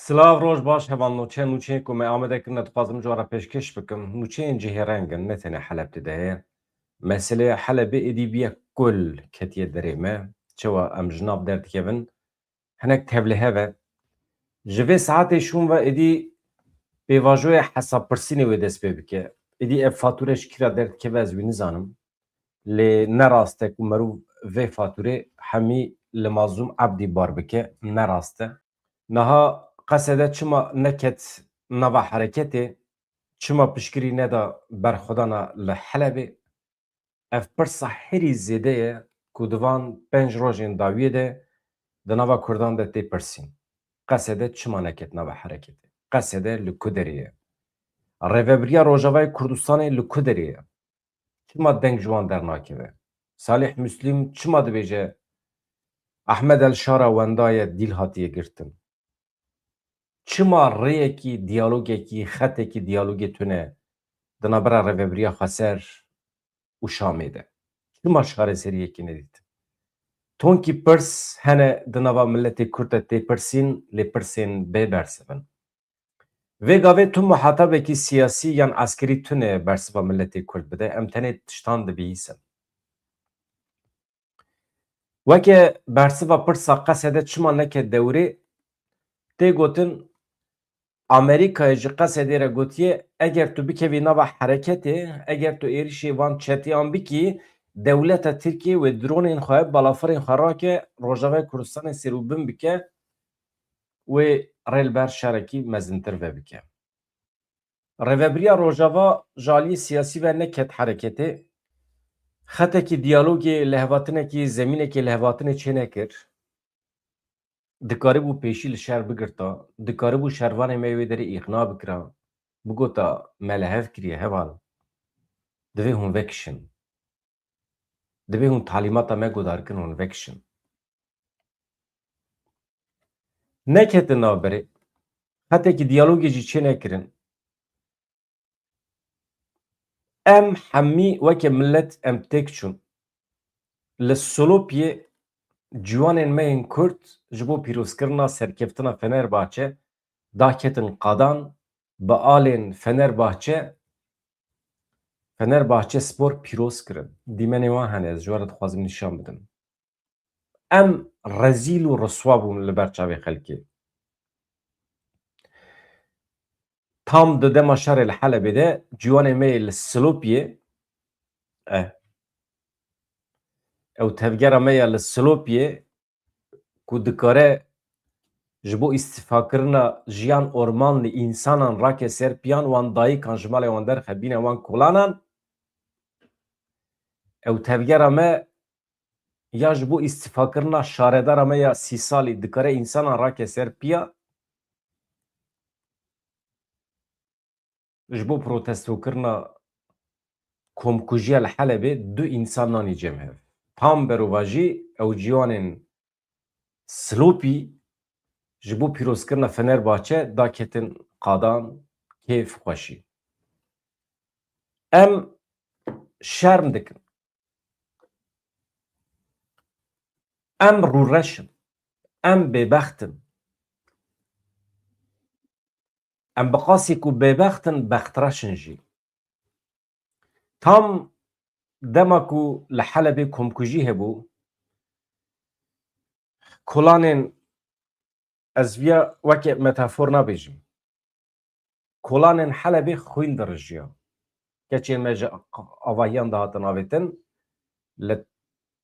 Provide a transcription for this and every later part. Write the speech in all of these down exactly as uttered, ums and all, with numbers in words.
Silav, roj baş heval. Nûçe, nûçeyên ku me amade kirine dixwazim ji we re pêşkêş bikim. Nûçeyên cihêreng in, ne tenê Helebê de heye. Meselê Helebê êdî bûye kul, ketiye derê me. Çawa em ji nav derdikevin? Hinek tevlihev e. Ji vê saetê şûn ve êdî pêvajoya hesabpirsînê wê dest pê bike. Êdî ev fatûre ji kî re derdikeve ez wî nizanim. Lê ne rast e ku merûv vê fatûrê hemî li Mazlûm Ebdî bar bike. Ne rast e. Niha Qesede çima neket nava hereketê, çima piştgirî neda berxwedana li Helebê? Ev pirsa herî zêde ye ku di van pênc rojên dawiyê de di nava Kurdan de tê pirsîn. Qesede çima neket nava hereketê? Qesede li ku derê ye? Rêvebiriya Rojavayê Kurdistanê li ku derê ye? Çima deng ji wan dernakeve? Salih Muslim çima dibêje Ahmed El Şara wenda ye, dîl hatiye girtin? Çima rêyekî, diyalogekî, xetekî diyalogê tune di navbera Rêvebiriya Xweser û Şamê de? Çima çareseriyekî nedîtin? Tonkî pirs hene di nava miletê Kurd de tê pirsîn, lê pirsên bê bersiv in. Vê gavê tu muhatabekî siyasî yan eskerî tune bersiva miletê Kurd bide, em tenê tiştan dibihîsin. Weke bersiva pirsa Qesede çima neke dewrê, tê gotin, Amerîkayê ji Qesedê re gotiye, eger tu bikevî nava hereketê, eger tu êrişê van çeteyan bikî, dewleta Tirkiyê wê dronên xwe, balafirên xwe rake, Rojavayê Kurdistanê ser û bin bike, wê rê li ber şerekî mezintir vebike. Rêvebiriya Rojava ji aliyê siyasî ve neket hereketê. Xetekî diyalogê, lihevhatinekî, zemînekê lihevhatinê çênekir. Dikaribû pêşî li şer bigirta. Dikaribû şervanê me yê wê derê îqna bikira. Bigota, me li hev kiriye heval. Divê hûn vekişin. Divê hûn talîmata me guhdar kin, hûn vekişin. Neketin navberê. Xetekî diyalogê jî çênekirin. Em hemî weke milet em têk çûn. Li Silopiyê ciwanên me yên Kurd ji bo pîrozkirina serkeftina Fenerbahçe daketin qadan, bi alên Fenerbahçe, Fenerbahçe Spor pîroz kirin. Dîmenê wan hene, ez ji we re dixwazim nîşan bidim. Em rezîl û riswa bûn li ber çavê xelkê. Tam di dema şerê li Helebê de ciwanê me yê li Silopiyê, eh, ew tevgera me ya li Silopiyê ku dikare ji bo îstîfakirina jiyan orman li însanan rake ser piyan, wan dayikan ji malê wan derxebîne, wan kolanan, ew tevgera me ya ji bo îstîfakirina şaredara me ya sî salî dikare însanan rake ser piya, ji bo protestokirina komkujiya li Helebê du însan nanî cem hev. Tam berovajî ew ciwanên Silopî ji bo pîrozkirina Fenerbahçe daketin qadan, kêf, xweşî. Em şerm dikin. Em rûreş in. Em bêbext in. Em bi qasî ku bêbext in, bextreş in jî. Tam dema ku li Helebê komkujî hebû, kolanên, ez viya weke metafor nabêjim, kolanên Helebê xwîn dirijiya. Keçên me ji avahiyan dihatin avêtin, li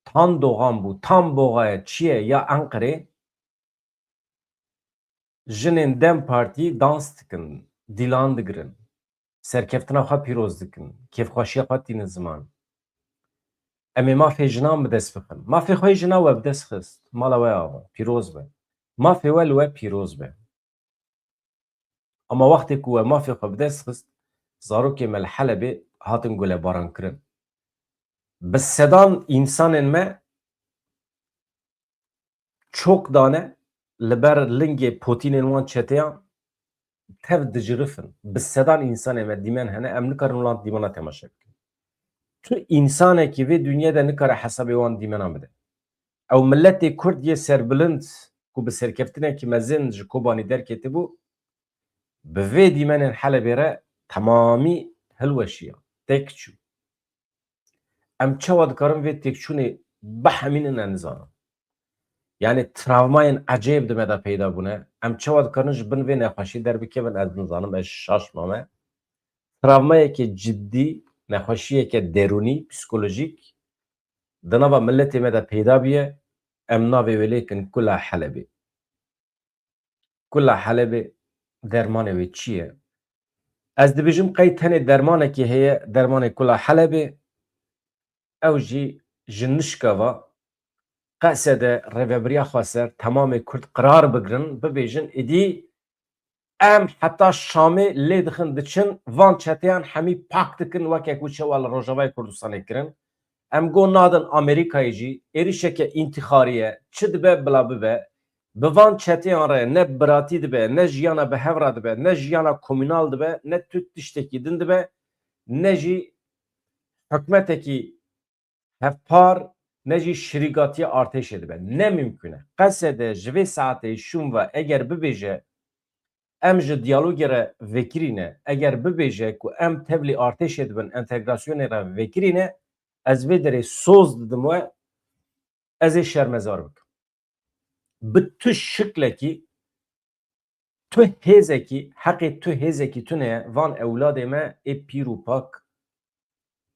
Tandogan bû, Tambogaye çi ye ya Enqerê, jinên DEM Partî dans dikin, dîlan digirin, serkeftina xwe pîroz dikin, kêfxweşiya xwe tînin ziman. Em ê mafê jinan bi dest bixin. Mafê xwe yê jina we bi dest xist, mala we ava, pîroz be. Mafê we li we pîroz be. Ama wextê ku we mafê xwe bi dest xist, zarokê me li Helebê hatin gulebarankirin. Bi sedan însanên me çok dane li ber lingê potînên wan çeteyan tev dicirifin. Bi sedan însanên me dîmen hene, em nikarin wilan dîmena temaşe bikin. Tu însanekî vê dinyê de nikare hesabê wan dîmena bide. Ew miletê Kurd yê serbilind ku bi serkeftinekî mezin ji Kobanî derketibû, bi vê dîmenên Helebê re temamî hilweşiya, têk çû. Em çawa dikarin vê têkçûnê bihemînin, ez nizanim. Yanî travmayên ecêb di me de peyda bûne. Em çawa dikarin ji bin vê nexweşî derbikevin, ez nizanim, ez şaş mame. Travmayeke cidî, nexweşiyeke derûnî, psîkolojîk di nava miletê me de peyda bûye, em navê wê lê kin kula Helebê. Kula Helebê dermanê wê çi ye? Ez dibêjim qey tenê dermanekê heye, dermanê kula Helebê, ew jî ji nişka va, Qesede, rêvebiriya xweser, temamê Kurd qirar bigrin, bibêjin, êdî em heta Şamê lê dixin diçin, van çeteyan hemî pak dikin, weke ku çawa li Rojavayê Kurdistanê kirin. Em go nadin Amerîkayê jî, êrişeke întîxarî ye, çi dibe bila bibe. Bi van çeteyan re ne biratî dibe, ne jiyana bi hev re dibe, ne jiyana komûnal dibe, ne tu tiştekî din dibe, ne jî hikûmetekî hevpar, ne jî şirîgatiya artêşê dibe. Ne mimkûn e. Qesede ji vê saetê şûn ve eger bibêje, em ji diyalogê re vekirî ne, eger bibêje ku em tevlî artêşê dibin, entegrasyonê re vekirî ne, ez vê derê soz didim we, ez ê şermezar bikim. Bi tu şiklekî, tu hêzekî, heqê tu hêzekî tune ye, van ewladê me ê pîr û pak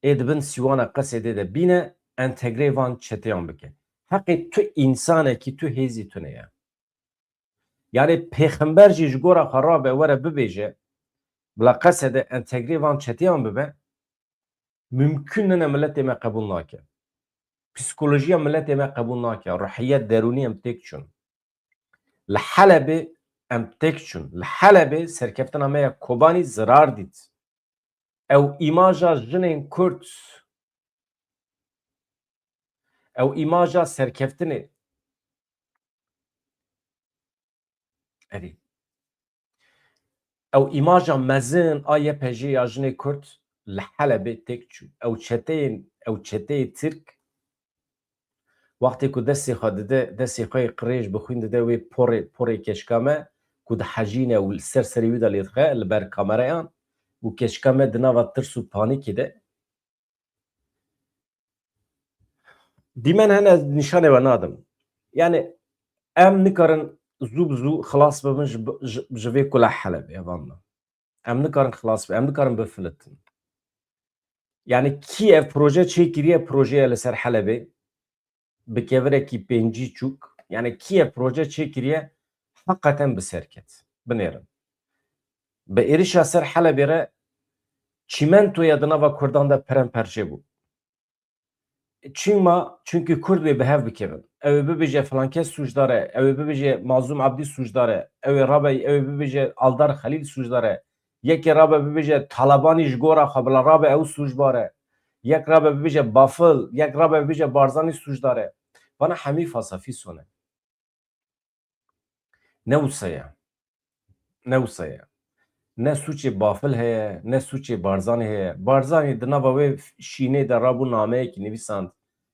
ê di bin sîwana Qesedê de bîne, entegrê van çeteyan bike. Heqê tu însanekî, tu hêzî tune ye. Yanî pêxember jî ji gora xwe rabe were bibêje, bila Qesede entegrê van çeteyan bibe, mimkûn nine, miletê me qebûl nake. Psîkolojiya miletê me qebûl nake. Ruhiyet derûnî em têk çûn. Li Helebê em têk çûn. Li Helebê serkeftina me ya Kobanî zirar dît. Ew îmaja jinên Kurd, ew îmaja serkeftinê, erê, ew îmaja mezin a Y P G ya jinê Kurd li Helebê têk çû. Ew çeteyên, ew çeteyê Tirk wextê ku destê xwe dide, destê xwe yê qirêj bi xwîn dide wê porê, porê keçika me ku dihejîne û li ser serê wî de lê dixe li ber kamereyan û keçika me di nava tirs û panîkê de. Dîmen hene, ez nîşanê we nadim. Yanî em nikarin zû bi zû xilas bibin ji, ji, ji vê kula Helebê, evan me. Em nikarin xilas bibin, em nikarin bifilitin. Yanî kî ev proje çêkiriye, projeya li ser Helebê, bi kevirekî pêncî çûk, yanî kî ev proje çêkiriye, heqeten bi ser ket. Binêrin. Bi êrişa ser Helebê re çîmentoya di nava Kurdan de peremperçe bû. Çima? Çunkî Kurd wê bi hev bikevin. Ew ê bibêje filan kes sûcdar e, ew ê bibêje Mazlûm Abdî sûcdar e, ew ê rabe, ew ê bibêje Aldar Xelîl sûcdar e, yekê rabe bibêje Talabanî ji gora xwe bila rabe ew sûcbar e, yek rabe bibêje Bafil, yek rabe bibêje Barzanî sûcdar e. Vana hemî fasafîson e. Ne wisa ye. Ne wisa ye. Ne sûcê Bafil heye, ne sûcê Barzanî heye. Barzanî di nava wê şînê de rabû nameyekî nivîsand.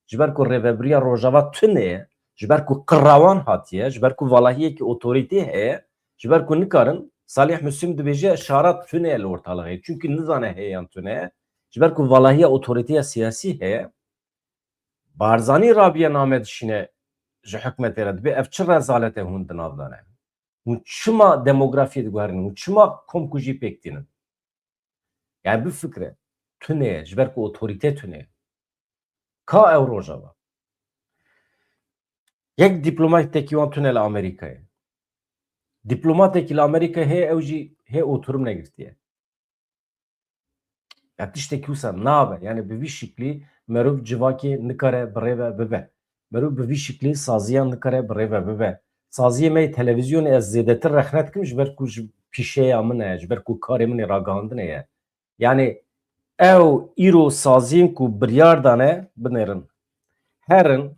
Ji ber ku rêvebiriya Rojava tune ye, ji ber ku qirawan hatiye, ji ber ku valahiyekî otorîtê heye, ji ber ku nikarin, Salih Muslim dibêje şara tune ye li ortalixê. Çunkî nizane heye yan tune ye. Ji ber ku valahiya otorîteya siyasî heye. Barzanî rabiye name dişîne ji hikûmetê re, dibê ev çi rezalet e hûn di nav de ne? Hûn çima demografiyê diguherînin? Hûn çima komkujî pêk tînin? Yani bifikire, tune ye, ji ber ku otorîte tune ye. Ka ew Rojava? Yek dîplomatekî wan tune li Amerîkayê. Dîplomatekî li Amerîkayê heye, ew jî hê oturum negirtiye. Ya tiştekî wisa nabe. Yani bi vî şiklî merov civakê nikare bi rê ve bibe. Merov bi vî şiklî saziyan nikare bi rê ve bibe. Saziyê me yê televîzyonê ez zêdetir rexne dikim, ji ber ku ji pîşeya min e, ji ber ku karê min ê ragihandinê ye. Yani ew îro saziyên ku biryar dane, binêrin. Herin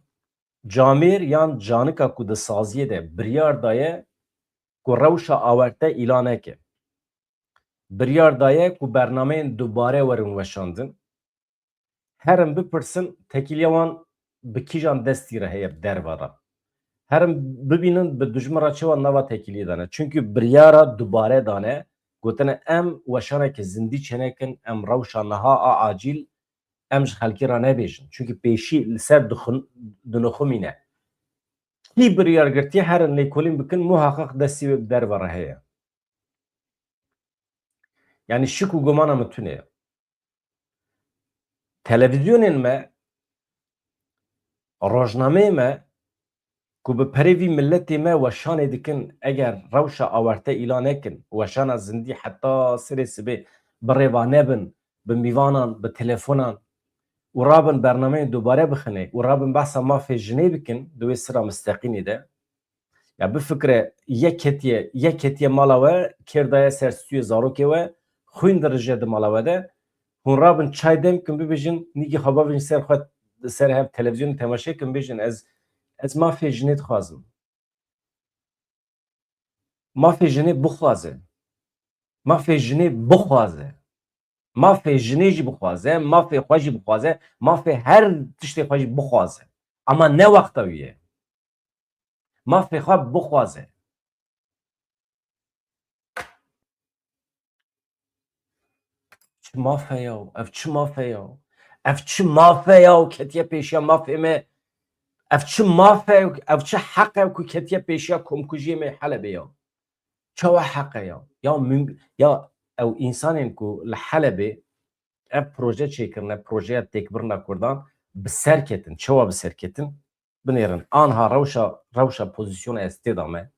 camêr yan canika ku di saziyê de biryar daye ku rewşa awarte îla neke. Biryar daye ku bernameyên dubare werin weşandin. Herin bipirsin, tekîliya wan bi kîjan destî re heye bi derve re? Herin bibînin bi dijmin re çawa nava têkiliyê dane. Çunkî biryara dubare dane, gotine em weşaneke zindî çênekin, em rewşa niha a acîl, em ji xelkê re nebêjin. Çunkî pêşî li ser dixin-, dinixumîne. Kî biryar girtiye herin lêkolîn bikin, muheqeq destî wê bi derve re heye. Yanî şik û gumana min tune ye. Televîzyonên me, rojnameyê me ku bi perê vî miletê me weşanê dikin, eger rewşa awarte îlan nekin, weşana zindî heta serê sibê bi rêva nebin, bi mîvanan, bi telefonan û rabin bernameyên dubare bixinê û rabin behsa mafê jinê bikin di wê sira misteqînê de, ya bifikire, yek ketiye, yek ketiye mala we, kêr daye ser stûyê zarokê we, xwîn dirije di mala we de, hûn rabin çay dem kin bibêjin, nîgî xwe bavêjin ser xwe, ser hev televîzyonê temaşe kin bêjin, ez, ez mafê jinê dixwazim. Mafê jinê bixwaze. Mafê jinê bixwaze. Mafê jinê jî bixwaze, mafê xwe jî bixwaze, mafê her tiştê xwe jî bixwaze. Ama ne wexta wî ye. Mafê xwe bixwaze. Çi maf e ya? Ev çi maf e ya? Ev çi maf e ya? Ketiye pêşiya mafê me. Ev çi maf e? Ev çi heq e ku ketiye pêşiya komkujiyê me Helebê ya? Çawa heq e ya? Ya müm-, ya ew însanên ku li Helebê ev proje çêkirine, projeya têkbirina Kurdan bi ser ketin. Çawa bi ser ketin? Binêrin, anha rewşa, rewşa pozîsyona ez tê de me.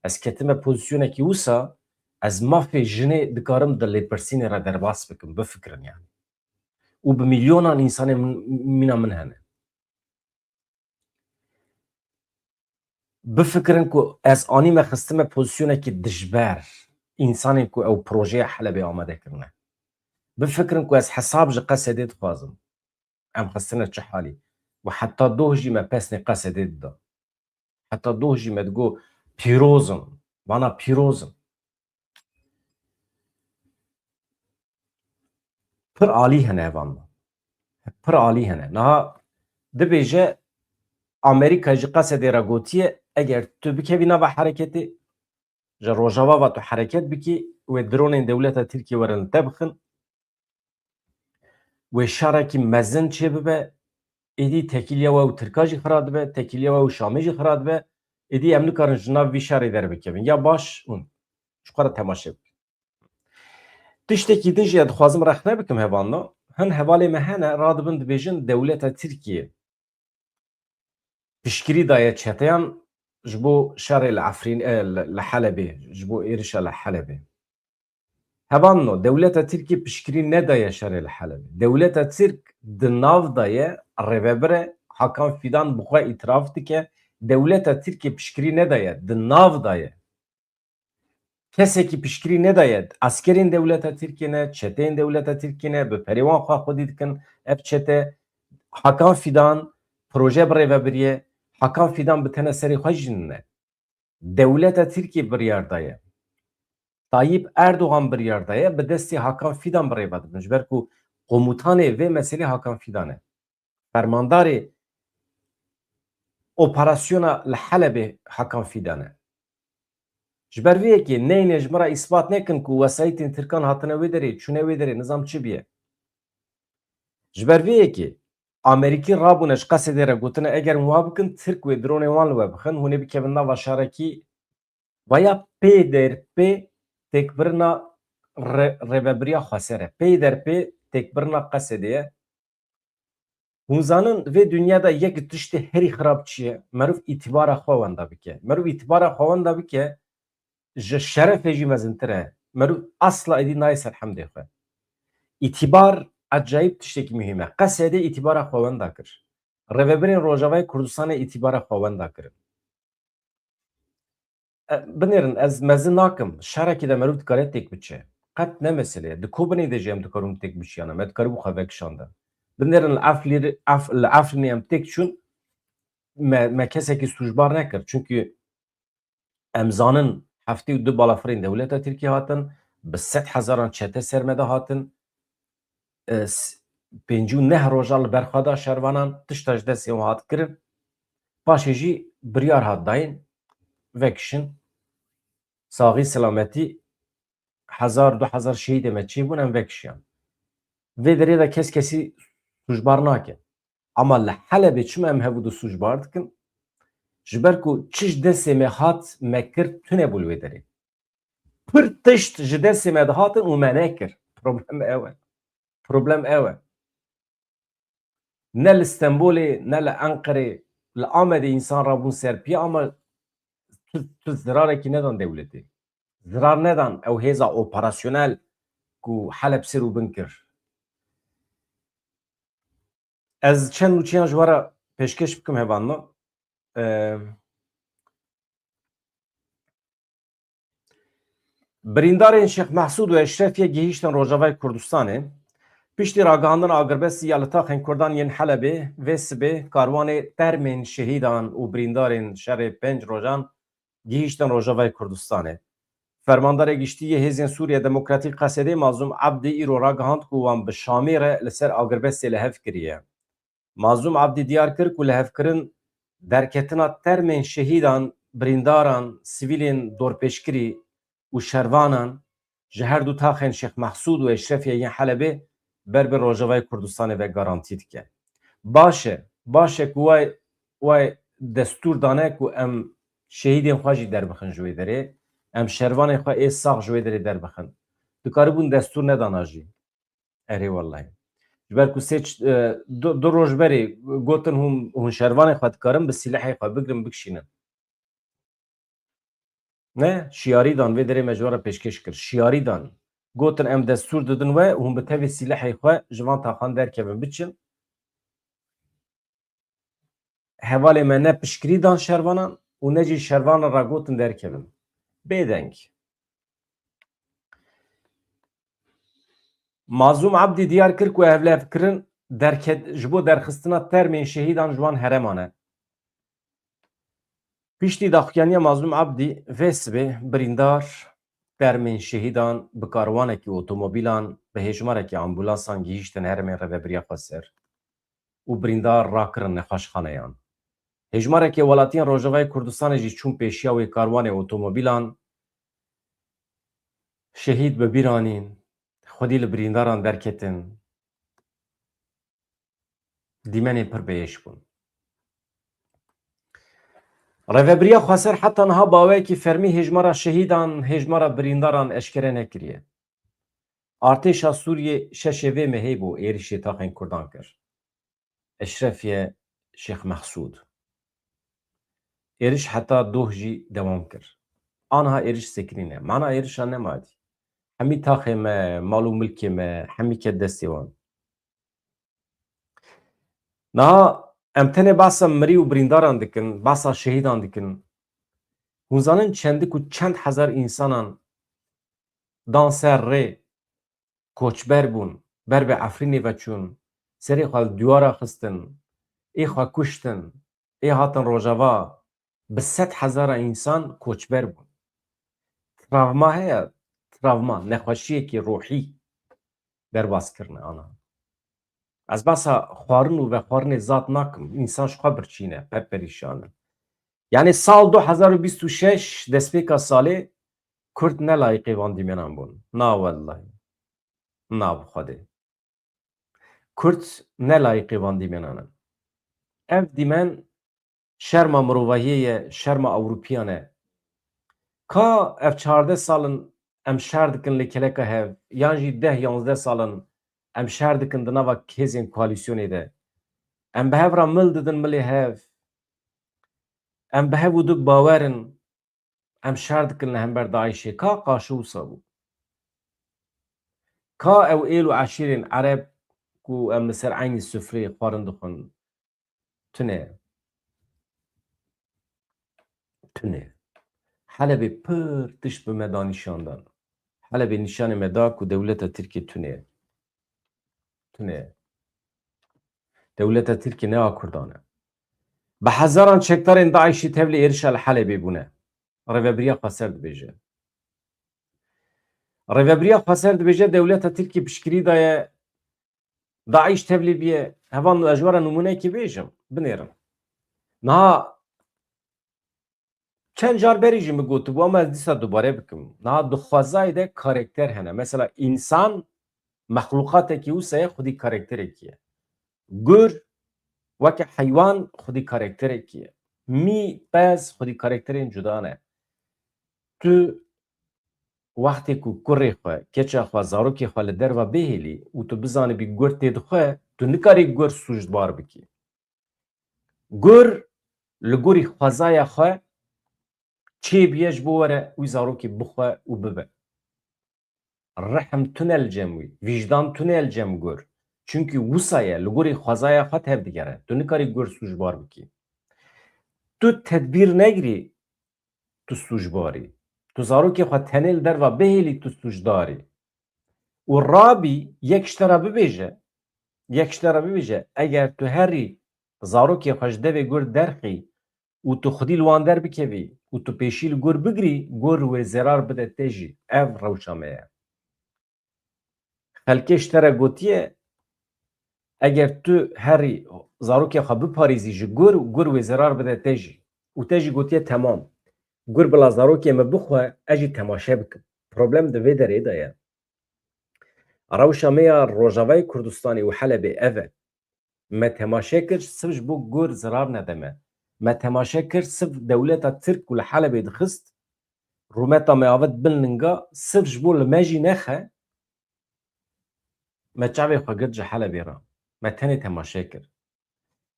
Ez ketime pozîsyonekî wisa, ez mafê jinê dikarim di lêpirsînê re derbas bikim, bifikirin yani. Û bi milyonan însanê min, mîna min hene. Bifikirin ku ez anîme xistime pozîsyonekî dijber însanên ku ew projeya Helebê amade kirine. Bifikirin ku ez hesab ji Qesedê dixwazim. Em xistine çi halî? Û heta doh jî me pesnê Qesedê dida. Heta doh jî me digot pîroz in. Vana pîroz in. Pir alî hene evan me. Pir alî hene. Niha dibêje Amerîka ji Qesedê re gotiye, eger tu bikevî nava hereketê, ji Rojava ve tu hereket bikî, wê dronên dewleta Tirkiyê werin li te bixin. Wê şarekî mezin çêbibe, êdî tekîliya we û Tirka jî xira dibe, tekîliya we û Şamê jî xira dibe, êdî em nikarin ji nav vî şerê derbikevin. Ya baş hûn ji xwe re temaşe bikin. Tiştekî din jî ez dixwazim rexne bikim hevalno. Hin hevalê me hene, radibin dibêjin dewleta Tirkiyê piştgirî daye çeteyan ji bo şerê li Efrîn, e, li, li Helebê, ji bo êrişa li Helebê. Hevalno, dewleta Tirkî piştgirî nedaye şerê li Helebê. Dewleta Tirk di nav daye, rêvebir e, Hakan Fidan bi xwe îtiraf dike, dewleta Tirkî piştgirî nedaye, di nav daye. Kesekî piştgirî nedaye. Eskerên dewleta Tirkiyê ne, çeteyên dewleta Tirkiyê ne, bi perê wan xwe xwedî dikin. Ev çete Hakan Fidan proje bi rêve biriye. Hakan Fidan bi tene serê xwe jî nine. Dewleta Tirkiyê biryar daye. Tayyip Erdogan biryar daye, bi destê Hakan Fidan bi rêve dibin. Ji ber ku komutanê vê meselê Hakan Fidan e. Fermandarê operasyona li Helebê Hakan Fidan e. Ji ber vê yekê neyne ji min re îspat nekin ku wesayîtên Tirkan hatine wê derê, çûne wê derê, nizam çi biye. Ji ber vê yekê Amerîkî rabûne ji Qesedê re gotine, eger hûn wa bikin, Tirk wê dronê wan li we bixin, hûn ê bikevin nava şarekî. Vaya pê der pê têkbirina re-, rêvebiriya xweser e. Pê der pê têkbirina Qesedê ye. Hûn zanin vê dinya de yek tiştê herî xirab çi ye? Meriv îtibara xwe wenda bike. Meriv îtibara xwe wenda bike, ji şerefê jî mezintir e. Meriv asla êdî nayê ser hemdê xwe. Îtibar ecayîb tiştekî muhîm e. Qesedê îtibara xwe wenda kir. Rêvebirên Rojavayê Kurdistanê îtibara xwe wenda kirin. E, binêrin, ez mezin nakim. Şerekî de meriv dikare têk biçe. Qet ne mesele ye. Di kobinê de jî em dikarûn têk biçiyane. Me dikarîbû xwe vekişandin. Binêrin, li Eflîr-, Ef-, li Efrînê em têk çûn, me, me kesekî sûcbar nekir. Çunkî em zanin heftê û du balafirên dewleta Tirkiyê hatin, bi sed hezaran çete ser me de hatin. E, s-, pêncî û neh roja li ber xwe da şervanan, tişta ji destê wan hat kirin. Paşê jî Biryar hat dayîn, vekişin, saxî selametî, hezar, du hezar şehîdê me çêbûn, em vekişiyan. Vê derê de kes kesî sûcbar nake. Ama li Helebê çima em hevû di sûcbar dikin? Ji ber ku çi ji destê me hat, me kir, tune bû li wê derê. Pir tişt ji destê me dihatin û me nekir. Problem ew e. Problem ew e. Ne li Stenbolê, ne li Enqerê, li Amedê însan rabûn ser piya, ama tu, tu zirarekî nedan dewletê. Zirar nedan ew hêza operasyonel ku Heleb ser û bin kir. Ez çend nûçeyan ji we re pêşkêş bikim, hevalno. Eee, Birîndarên Şêx Mehsûd û Eşrefiyê gihîştin Rojavayê Kurdistanê. Piştî ragihandina agirbestî ya li taxên Kurdan yên Helebê, vê sibê karwanê termên şehîdan û birîndarên şerê pênc rojan gihîştin Rojavayê Kurdistanê. Fermandarê Giştî yê Hêzên Sûriye Demokratîk, Qesedê, Mazlûm Ebdî îro ragihand ku wan bi Şamê re li ser agirbestê li hev kiriye. Mazlûm Ebdî diyar kir ku lihevkirin derketina termên şehîdan, birîndaran, sivîlên dorpêçkirî û şervanan ji her du taxên Şêx Mehsûd û Eşrefiyê yên Helebê ber bi Rojavayê Kurdistanê ve garantî dike. Baş e, baş e ku way, way destûr dane ku em şehîdên xwe jî derbixin ji wê derê, em şervanên xwe ê sax ji wê derê derbixin. Dikaribûn destûr nedana jî. Erê wellahî. Ji ber ku sê ç-, e, du, du roj berê gotin hûn, hûn şervanê xwe dikarin bi sîlehê xwe bigirin bikişînin. Ne? Şiyarî dan, vê derê me ji we re pêşkêş kir. Şiyarî dan. Gotin em destûr didin we, hûn bi tevî sîlehê xwe ji van taxan derkevin biçin. Hevalê me ne piştgirî dan şervanan û ne jî şervanan re gotin derkevin. Bêdeng. Mazlûm Ebdî diyar kir ku hevlevkirin derket-, ji bo derxistina termên şehîdan ji wan hereman e. Piştî daxuyaniya Mazlûm Ebdî vê sibê birîndar, termên şehîdan bi karwanekî otomobîlan, bi hêjmarekî ambulansan gihîştin herêmên rêvebiriya Xweser û birîndar rakirin nexweşxaneyan. Hêjmarekê welatiyên Rojavayê Kurdistanê jî çûn pêşiya wê karwanê otomobîlan, şehîd bi bîr anîn, xwedî li birîndaran derketin. Dîmenên pir biêş bûn. Rêvebiriya Xweser heta niha bi awayekî fermî hêjmara şehîdan, hêjmara birîndaran eşkere nekiriye. Artêşa Sûriyê şeşê vê mehê bû êrişê taxên Kurdan kir. Eşrefiye Şêx Mehsûd. Êriş heta doh jî dewam kir. Aniha êriş sekinîne. Mana êrişa nema dî. Hemî taxê me, mal û milkê me, hemî ket destê wan. Niha em tenê behsa mirî û birîndaran dikin, behsa şehîdan dikin. Hûn zanin çendik û çend hezar însanan dan ser rê, koçber bûn, ber bi Efrînê ve çûn, serê xwe li diyara xistin, ê xwe kuştin, ê hatin Rojava, bi sed hezara însan koçber bûn. Travma heye, travma, nexweşiyekî ruhî derbas kirine ana. Ez behsa xwarin û vexwarinê zad nakim. Însan ji xwe birçî ne, pir perîşan e. Yanî sal du hezar û bîst û şeş, destpêka salê, Kurd ne layîqê van dîmenan bûn. Na wellahî. Na bi Xwedê. Kurd ne layîqê van dîmenan in. Ev dîmen şerma mirovahiyê ye, şerma Ewropiyan e. Ka ev çardeh sal in em şer dikin li keleka hev, yan jî deh yanzdeh sal in em şer dikin di nava hêzên koalîsyonê de. Em bi hev re mil didin milê hev. Em bi hev û du bawer in. Em şer dikin li hember DAIŞê. Ka qaşo wisa bû. Ka ew êl û eşîrên Ereb ku em li ser eynî sufreyê xwarin dixwin. Tune. Tune. Helebê pir tişt bi me da nîşan dan. Helebê nîşanê me da ku dewleta Tirkiyê tune ye. Tune ye. Dewleta Tirkiyê ne a Kurdan e. Bi hezaran çekdarên DAIŞê tevlî êrişa li Helebê bûne. Rêvebiriya Xweser dibêje. Rêvebiriya Xweser dibêje dewleta Tirkiyê piştgirî daye, DAIŞ tevlî bûye. Hevalno, ez ji we re nimûneyekê bêjim, binêrin. Niha Çend car berî jî min gotibû, ama ez dîsa dubare bikim. Niha di xwezayê de karakter hene. Mesela însan mexluqatekî wisa ye, xwedî karakterekî ye. Gur weke heywan xwedî karakterekî ye. Mî, pez xwedî karakterên cuda ne. Tu wextê ku kurê xwe, keça xwe, zarokê xwe li derva bihêlî û tu bizanibî gur tê dixwe, tu nikarî gur sûcdbar bikî. Gur li gorî xwezaya xwe çêbûye ji bo were wî zarokê bixwe û bibe. Rihim tune li cem wî, vîjdan tune li cem gur. Çunkî wisa ye, li gorî xwezaya xwe tevdigere. Tu nikarî gur sûcbar bikî. Tu tedbîr negirî, tu sûcbar î. Tu zarokê xwe tenê li derva bihêlî, tu sûcdar î. Û rabî yek ji te re bibêje, yek ji te re bibêje, eger tu herî zarokê xwe ji devê gur derxî û tu xwedî li wan derbikevî û tu pêşî li gur bigirî, gur wê zerar bide te jî. Ev rewşa me ye. Xelkê ji te re gotiye, eger tu herî zarokê xwe biparêzî ji gur, gur wê zerar bide te jî. Û te jî gotiye, temam. Gur bila zarokê min bixwe, ez jî temaşe bikim. Problem di vê derê de ye. Rewşa me ya Rojavayê Kurdistanê û Helebê ev e. Me temaşe kir, siv ji bo gur zirar nede me. Me temaşe kir, siv dewleta Tirk ku li Helebê dixist, rûmeta me avêt bin linga, siv ji bo li me jî nexe, me çavê xwe girt ji Helebê re. Me tenê temaşe kir.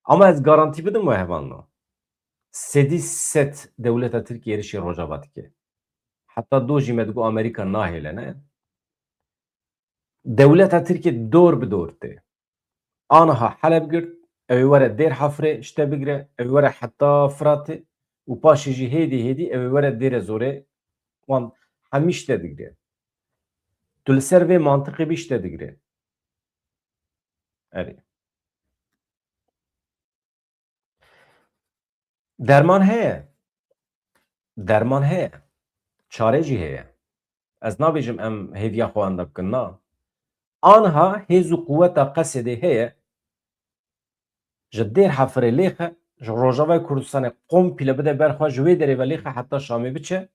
Ama ez garantî bidim we hevalno. Sedî sed dewleta Tirkiyê êrişî Rojava dike. Heta do jî me digot Amerîka nahêle, ne? Dewleta Tirkiyê dor bi dor tê. Aniha Heleb girt, ew ê were Dêr Hefrê ji te bigire, ew ê were heta Firatê û paşê jî hêdî hêdî ew ê were Dêre Zorê, wan hemî ji te digire. Tu li ser vê mantiqê bî ji te digire. Erê. Derman heye. Derman heye. Çare jî heye. Ez nabêjim em hêviya xwe wenda bikin, na. Aniha hêz û quweta Qesedê heye, ji Dêr Hefirê lêxe, ji Rojavayê Kurdistanê komple bide ber xwe, ji wê derê ve lêxe heta Şamê biçe,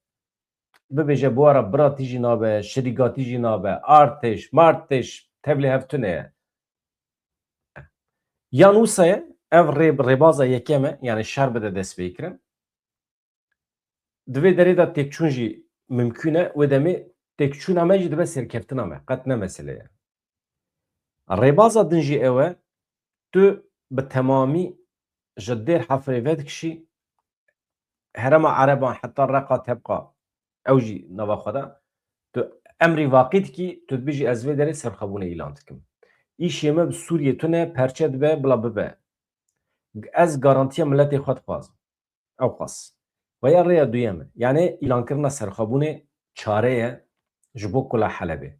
bibêje bi we re biratî jî nabe, şirîgatî jî nabe, artêş, martêş, tevlî hev tune ye. Yan wisa ye, ev rê-, rêbaza yekem e, yani şer bide destpêkirin. Di vê derê de têkçûn jî mimkûn e, wê demê têkçûna me jî dibe serkeftina me, qet ne mesele ye. Rêbaza din jî ew e, tu bi temamî ji Dêr Hefirê vedikişî, herêma Ereban heta Reqa, Tebqa, ew jî nava xwe de, tu emrî vaqî dikî, tu dibêjî ez vê derê serxwebûnê îlan dikim. Îşê me bi Sûriyê tune, perçe dibe, bila bibe. Ez garantiya miletê xwe dixwazim. Ew qas. Ve ya rêya duyem e. Yani îlankirina serxwebûnê çare ye ji bo kula Helebê.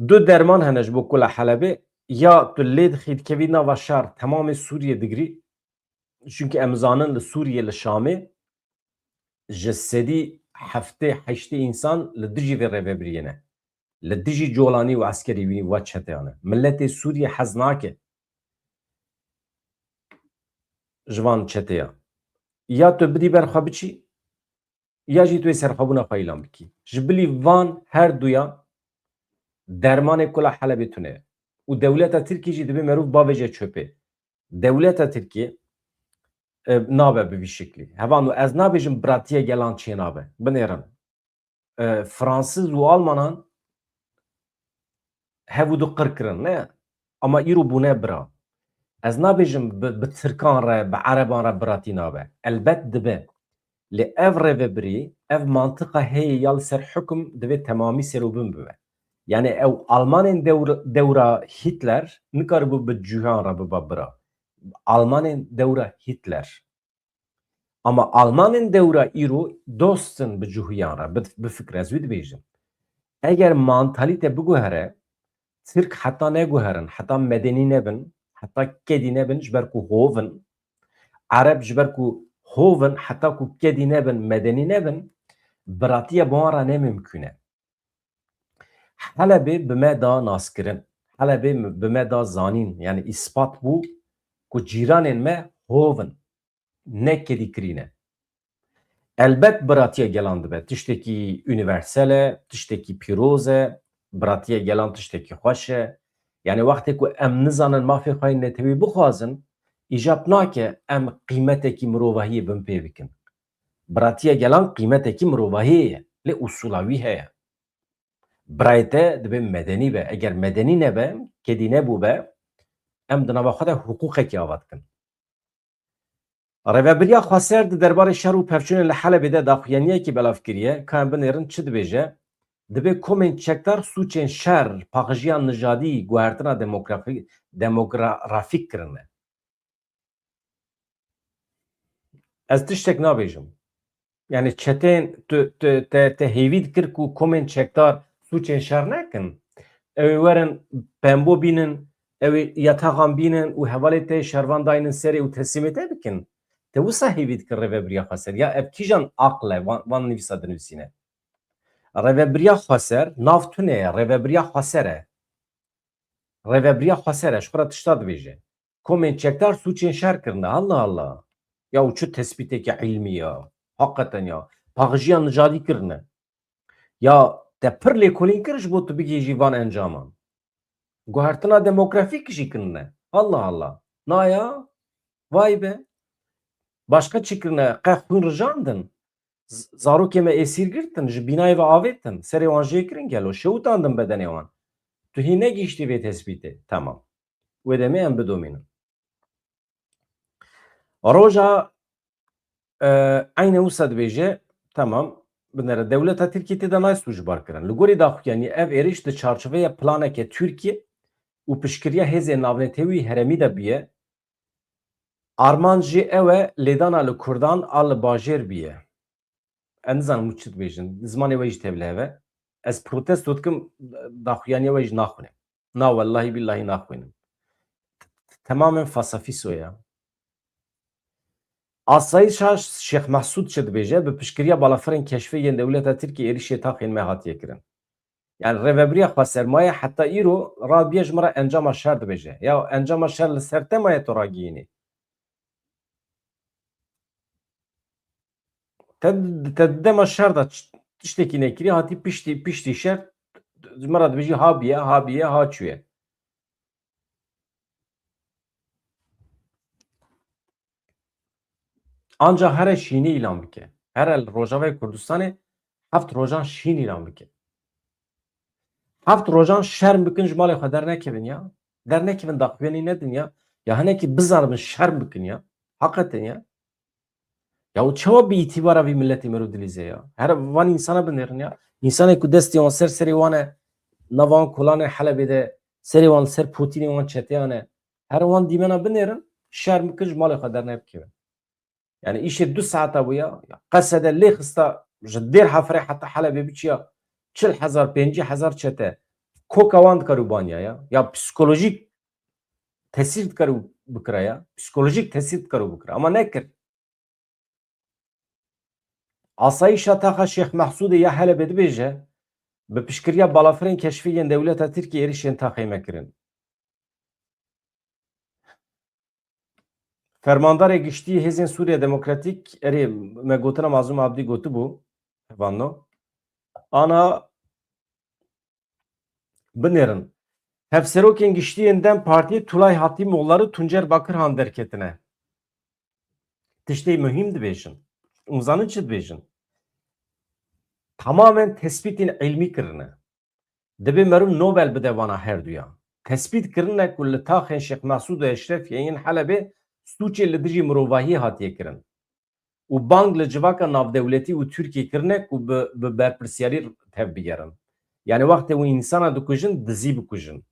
Du derman hene ji bo kula Helebê. Ya tu lê dixî dikevî nava şer, temamê Sûriyê digirî. Çunkî em zanin li Sûriyê, li Şamê ji sedî heftê heştê însan li dijî vê rêvebiriyê ne. Li dijî colanî û eskerî wî wa çeteyan e. Miletê Sûriyê hez nake ji van çeteya. Ya tu bidî ber xwe biçî, ya jî tu yê serxwebûna xwe îlan bikî. Ji bilî van her duya dermanê kula Helebê tune ye. Û dewleta Tirkî jî dibê merûv bavêje çöpê. Dewleta Tirkî, e, nabe bi vî şiklî. Hevalno, ez nabêjim biratiya gelan çênabe. Binêrin. E, Fransiz û Almanan hev û du qir kirin, ne? Ama îro bûne bira. Ez nabêjim bi, bi Tirkan re, bi Ereban re biratî nabe. Elbet dibe. Lê ev rêvebirî, ev mantiqa heye ya li ser hukum divê temamî serobin bibe. Yani ew Almanên dewr-, dewra Hitler nikaribû bi cûyan re biba bira. Almanên dewra Hitler. Ama Almanên dewra îro dost in bi cûhiyan re, bi, bifikre, ez wî dibêjim. Eger mantalîte biguhere, Tirk heta neguherin, heta medenî nebin, heta kedî nebin, ji ber ku hov in. Ereb ji ber ku hov in, heta ku kedî nebin, medenî nebin, biratiye bi wan re ne mimkûn e. Helebê bi me da naskirin. Helebê bi me da zanîn. Yani îspat bû ku cîranên me hov in. Ne kedîkirî ne. Elbet biratiya gelan dibe tiştekî unîversel e, tiştekî pîroz e, biratiya gelan tiştekî xweş e. Yani wextê ku em nizanin mafê xwe yên netewî bixwazin, îcab nake em qîmetekî mirovahiyê bin pê bikin. Biratiya gelan qîmetekî mirovahiyê ye, lê usûla wî heye. Birayê te dibe medenî be. Eger medenî nebe, kedî nebûbe, em di nava xwe de hiqûqekî ava dikin. Rêvebiriya Xweser di derbarê şer û pevçûnên li Helebê de daxuyaniyekî belav kiriye. Ka em binêrin çi dibêje? Dibê komên çekdar sûcên şer, paxijiya nijadî, guhertina demografî-, demografîk kirine. Ez tiştek nabêjim. Yani çeteyên tu, tu, te, te hêvî dikir ku komên çekdar sûcên şer nekin. Ew ê werin pembo bînin, ew ê yataxan bînin û hevalê te şervan daynin serê û teslîmê te bikin. Te wisa hêvî dikir rêvebiriya Xweser? Ya ev kîjan aqil e van, van nivîsa dinivîsîne? Rêvebiriya Xweser nav tune ye, rêvebiriya Xweser e. Rêvebiriya Xweser e, ji xwe re tişta dibêje. Komên çekdar sûcên şer kirine. Allah Allah. Ya û çi tespîtekî ilmî ya. Hakikaten ya. Paxijiya nijadî kirine. Ya te pir lêkolîn kir ji bo tu bigihîjî van encaman. Guhertina demografîk jî kirine. Allah Allah. Na ya. Vay be. Başka çi kirine? Qe xwîn rijandin. Z-, zarokê me êsîr girtin, ji bînayê ve avêtin. Serê wan jê kirin gelo. Şewitandin bedenê wan. Tu hîn negihîştî vê tespîtê. Tamam. Wê demê em bidomînin. Roja, e, eyne wisa dibêje, tamam, binere, dewleta Tirkiyê tê de nayê sûcbar kirin. Li gorî daxuyaniyê ev êrîş di çarçoveya planeke Tirkiyê û piştgiriya hêzên navnetewî herêmî de bûye. Armanc jî ew e lêdana li Kurdan a li bajêr bûye. Ez nizanim hûn çi dibêjin. Zimanê we jî tevlihev e. Ez protesto dikim, daxuyaniya we jî naxwînim. Na wellahî billahî naxwînim. Temamen fasafîso ya. Asayîşa Şêx Mehsûd çi dibêje? Bi piştgiriya balafirên keşfê yên dewleta Tirkiyê êrîşê taxên me hatiye kirin. Yani rêvebiriya xwe sermaye heta îro radiye ji min re encama şer dibêje. Ya encama şer li ser te maye tu ragihînî. Te, te di dema şer de ç-, tiştekî nekirî, hatî piştî, piştî şer, ji min re dibêjî ha bûye, ha bûye, ha çûye. Anca here şînî îlan bike. Here li Rojavayê Kurdistanê heft rojan şîn îlan bike. Heft rojan şerm bikin, ji malê xwe dernekevin ya. Dernekevin, daxuyanî nedin ya. Ya hinekî bizanibin, şerm bikin ya. Hakikaten ya. Ya û çawa bi îtîbara vî miletê merû dilîze ya? Her van însana binêrin ya. Însanê ku destê wan ser serê wan e, nava wan kolanê Helebê de, serê wan li ser potînê wan çeteyan e. Her wan dîmena binêrin, şerm bikin, ji malê xwe dernekevin. Yani îşê du saeta bû ya. Ya Qesede lê xista ji Dêr Hefirê heta Helebê biçiya çil hezar, pêncî hezar çete. Koka wan dikar û banya ya. Ya psikolojîk tesîr dikar û bikira ya. Psikolojîk tesîr dikar û bikira. Ama nekir. Asayîşa taxa Şêx Mehsûdê ya Helebê dibêje, bi piştgiriya balafirên keşfî yên dewleta Tirkiyê êrîşên taxê me kirin. Fermandarê Giştî Hêzên Sûriya Demokratîk, erê, me gotina Mazlûm Abdî gotibû, vanno. Ana binêrin. Hevserokên giştî yên DEM Partiyê Tulay Hatîmoğulları Tuncer Bakırhan derketine. Tiştê muhîm dibêjin. Hûn zanin çi dibêjin? Tamamen tespîtên ilmî kirine. Dibê meriv Nobel bide vana herduyan. Tespît kirine ku li taxên Şêx Mesûd û Eşrefiyê yên Helebê sûcê li dijî mirovahiyê hatiye kirin û bang li civaka navdewletî û Tirkiyê kirine ku bi, bi berpirsiyarî tevbigerin. Yani wextê wî însana dikujin, dizî bikujin.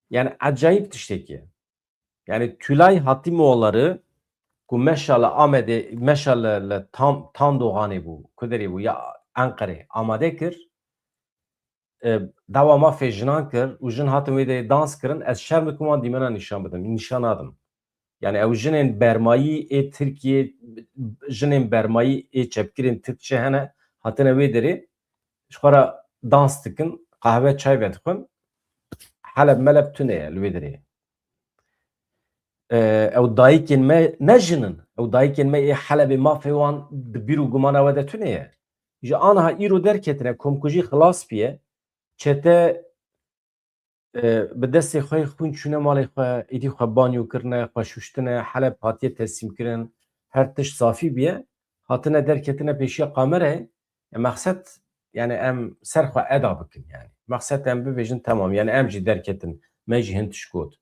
Yani ecayîb tiştekî ye. Yani Tülay Hatimoğulları ku meşa li Amedê, meşa li, li Tan-, Tandoğanê bû, ku derê bû, ya Enqerê amade kir, e, dawa mafê jinan kir û jin hatin wê derê dans kirin, ez şerm dikim wan dîmena nîşan bidim, nîşan nadim. Yani ew jinên bermayî ê Tirkiyê, jinên bermayî ê çepgirên Tirkçe hene, hatine wê derê, ji xwe re dans dikin, qehwe çay vedixwin. Heleb meleb tune ye li wê derê. e, ew dayikên me ne jin in. Ew dayikên me ê Helebê mafê wan di bîr û gumana we de tune ye. Ji aniha îro derketine, komkujî xilas biye. Çete, e, bi destê xwe xwîn çûne malê xwe, êdî xwe banyo kirine, xwe şuştine, Heleb hatiye teslîmkirin, her tişt safî biye, hatine derketine pêşiya kamerayê. E, mexset, yani em ser xwe eda bikin yani. Mexset em bibêjin, temam, yani em jî derketin, me jî hin tişt got.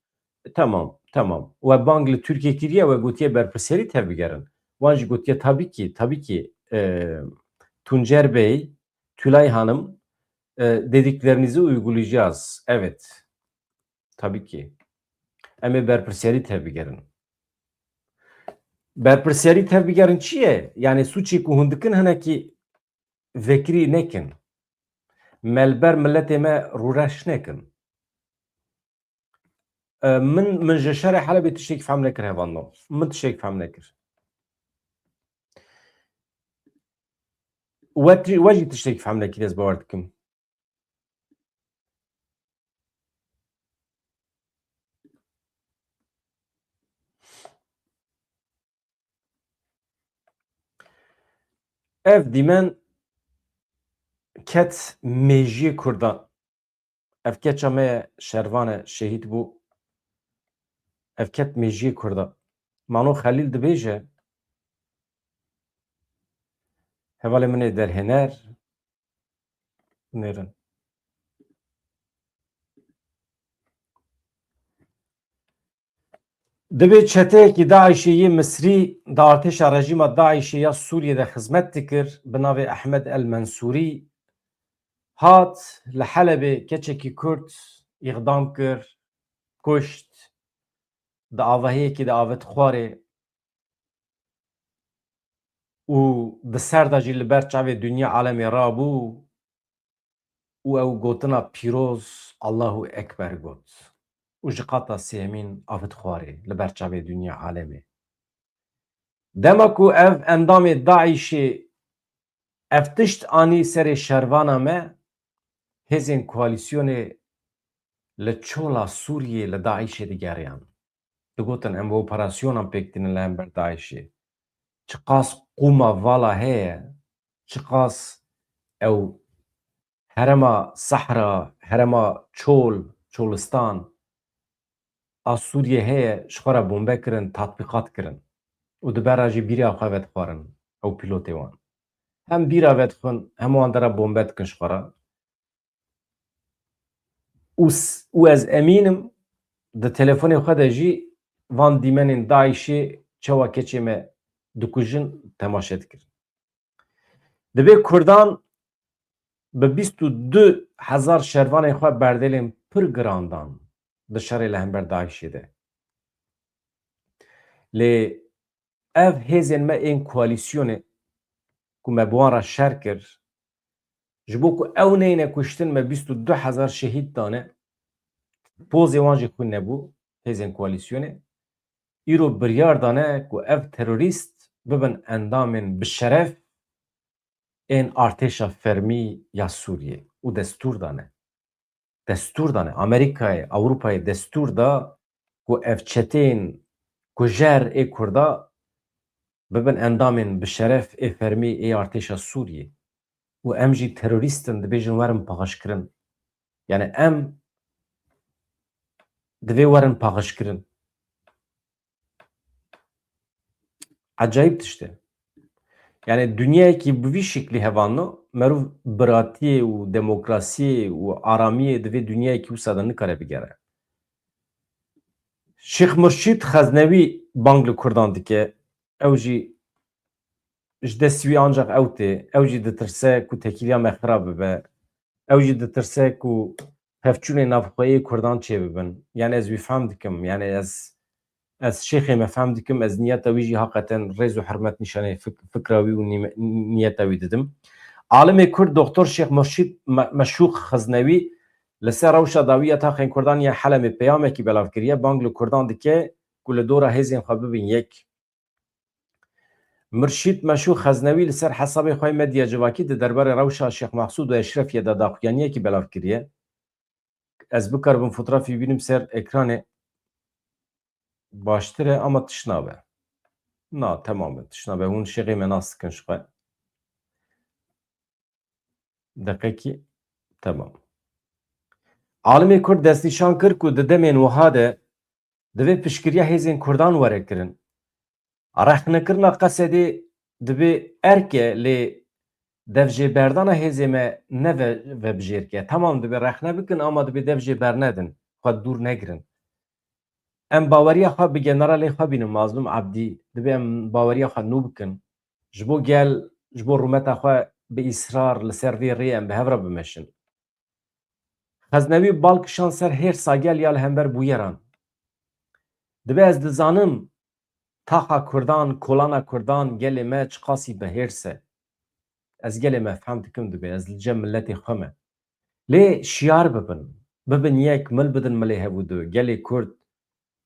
Tamam, tamam. We bang li Tirkiye kiriye, we gotiye berpirsiyarî tevbigerin. Wan jî gotiye, tabii ki, tabii ki, e, Tuncer Bey, Tülay Hanım, e, dediklerinizi uygulayacağız. Evet. Tabii ki. Em ê berpirsiyarî tevbigerin. Berpirsiyarî tevbigerin çi ye? Yani sûcê ku hûn dikin hinekî vekirî nekin. Me li ber miletê me rûreş nekin. E, min, min ji şerê Helebê tiştekî fehm nekir, hevalno. Min tiştekî fehm nekir. We ti-, we jî tiştekî fehm nekir, ez bawer dikim. Ev dîmen ket mêjiyê Kurdan. Ev keça me ye, şervan e, şehîd bû. Ev ket mêjiyê Kurda. Mano Xelîl dibêje, hevalê min ê derhêner, nêrin. Dibê çeteyekî DAIŞê yê Misrî di artêşa rejîma DAIŞê ya Sûriyê de xizmet dikir, bi navê Ehmed El Mensûrî hat li Helebê keçekî Kurd îxdam kir, kuşt, di avahiyekî de avêt xwarê û di ser de jî li ber çavê dinya alemê rabû û ew gotina pîroz Allahu Ekber got û ji qata sêyemîn avêt xwarê li ber çavê dinya alemê. Dema ku ev endamê DAIŞê ev tişt anî serê şervana me, hêzên koalîsyonê li çola Sûriyê li DAIŞê digeriyan. Digotin, em bi operasyonan pêk tînin li hember DAIŞê. Çiqas qûma vala heye, çiqas ew herêma sehra, herêma çol, çolistan a Sûriyê heye, ji xwe re bombe kirin, tatbîqat kirin. Û di ber re jî bîra xwe vedixwarin ew pîlotê wan. Hem bîra vedixwin, hem wan dera bombe dikin ji xwe re. Û s-, û ez emîn im, di telefonê xwe de jî van dîmenên DAIŞê çawa keçê me dikujin temaşe dikirin. Divê Kurdan bi bîst û du hezar şervanên xwe berdêlên pir giran dan di şerê li hember DAIŞê de. Lê ev hêzên me ên koalîsyonê ku me bi wan re şer kir, ji bo ku ew neyne kuştin, me bîst û du hezar şehîd dane, pozê wan jî xwîn nebû, hêzên koalîsyonê. Îro biryar dane ku ev terorîst bibin endamên bi şeref ên artêşa fermî ya Sûriyê û destûr dane. Destûr dane. Amerîkayê, Ewropayê destûr da ku ev çeteyên kujer ê Kurda bibin endamên bi şeref ê fermî ê artêşa Sûriyê. Û em jî terorîst in, dibêjin werin paqijkirin. Yani em divê werin paqijkirin. Ecayîb tişt e. Yani dinyayekî bi vî şiklî hevalno, merov biratiyê û demokrasiyê û aramiyê divê dinyayekî wisa de nikare bigere. Şêx Murşîd Xeznewî bang li Kurdan dike, ew jî ji destî wî ancaq ew tê, ew jî ditirse ku tekîliya me xirab bibe. Ew jî ditirse ku pevçûnên navxweyî Kurdan çêbibin. Yani ez wî fehm dikim. Yani ez, ez şêxê me fehm dikim. Ez niyeta wî jî haqeten rêz û hurmet nîşanê fik-, fikra wî û nîme-, niyeta wî didim. Alimê Kurd Doktor Şêx Murşîd Me-, Meşûq Xiznewî li ser rewşa dawî ya taxên Kurdan ya Helemê peyamekî belav kiriye. Bang li Kurdan dike ku li dora hêzên xwe bibin yek. Mirşîd Meşû Xeznewî li ser hesabê xwe yê medya civakî di derbarê rewşa Şêx Mexsûd û Eşrefiyê de daxuyaniyekî belav kiriye. Ez bikaribim fotografî bînim ser ekranê. baştir e ama tişt nabe. Na, temam e, tişt nabe. Hûn şêxê me nas dikin ji xwe. Deqekî, temam. Alimê Kurd destnîşan kir ku di demên wiha de divê piştgiriya hêzên Kurdan were kirin. Rexnekirina Qesedê divê erk e, lê devjêberdana hêzê me ne ve-, vebijêrk e. Temam, divê rexne bikin ama divê dev jê bernedin, xwe dûr negirin. Em baweriya xwe bi generalê xwe bînin, Mazlûm Ebdî, divê em baweriya xwe nû bikin. Ji bo gel, ji bo rûmeta xwe bi îsrar li ser vê rê em bi hev re bimeşin. Xeznewî bal kişand ser hêrsa gel ya li hember bûyeran. Divê ez dizanim taxa Kurdan, kolana Kurdan, gelê me çiqasî bi hêrs e. Ez gelê me fehm dikim, divê ez li cem miletê xwe me. Lê şiyar bibin. Bibin yek, mil bidin milê hevûdu. Gelê Kurd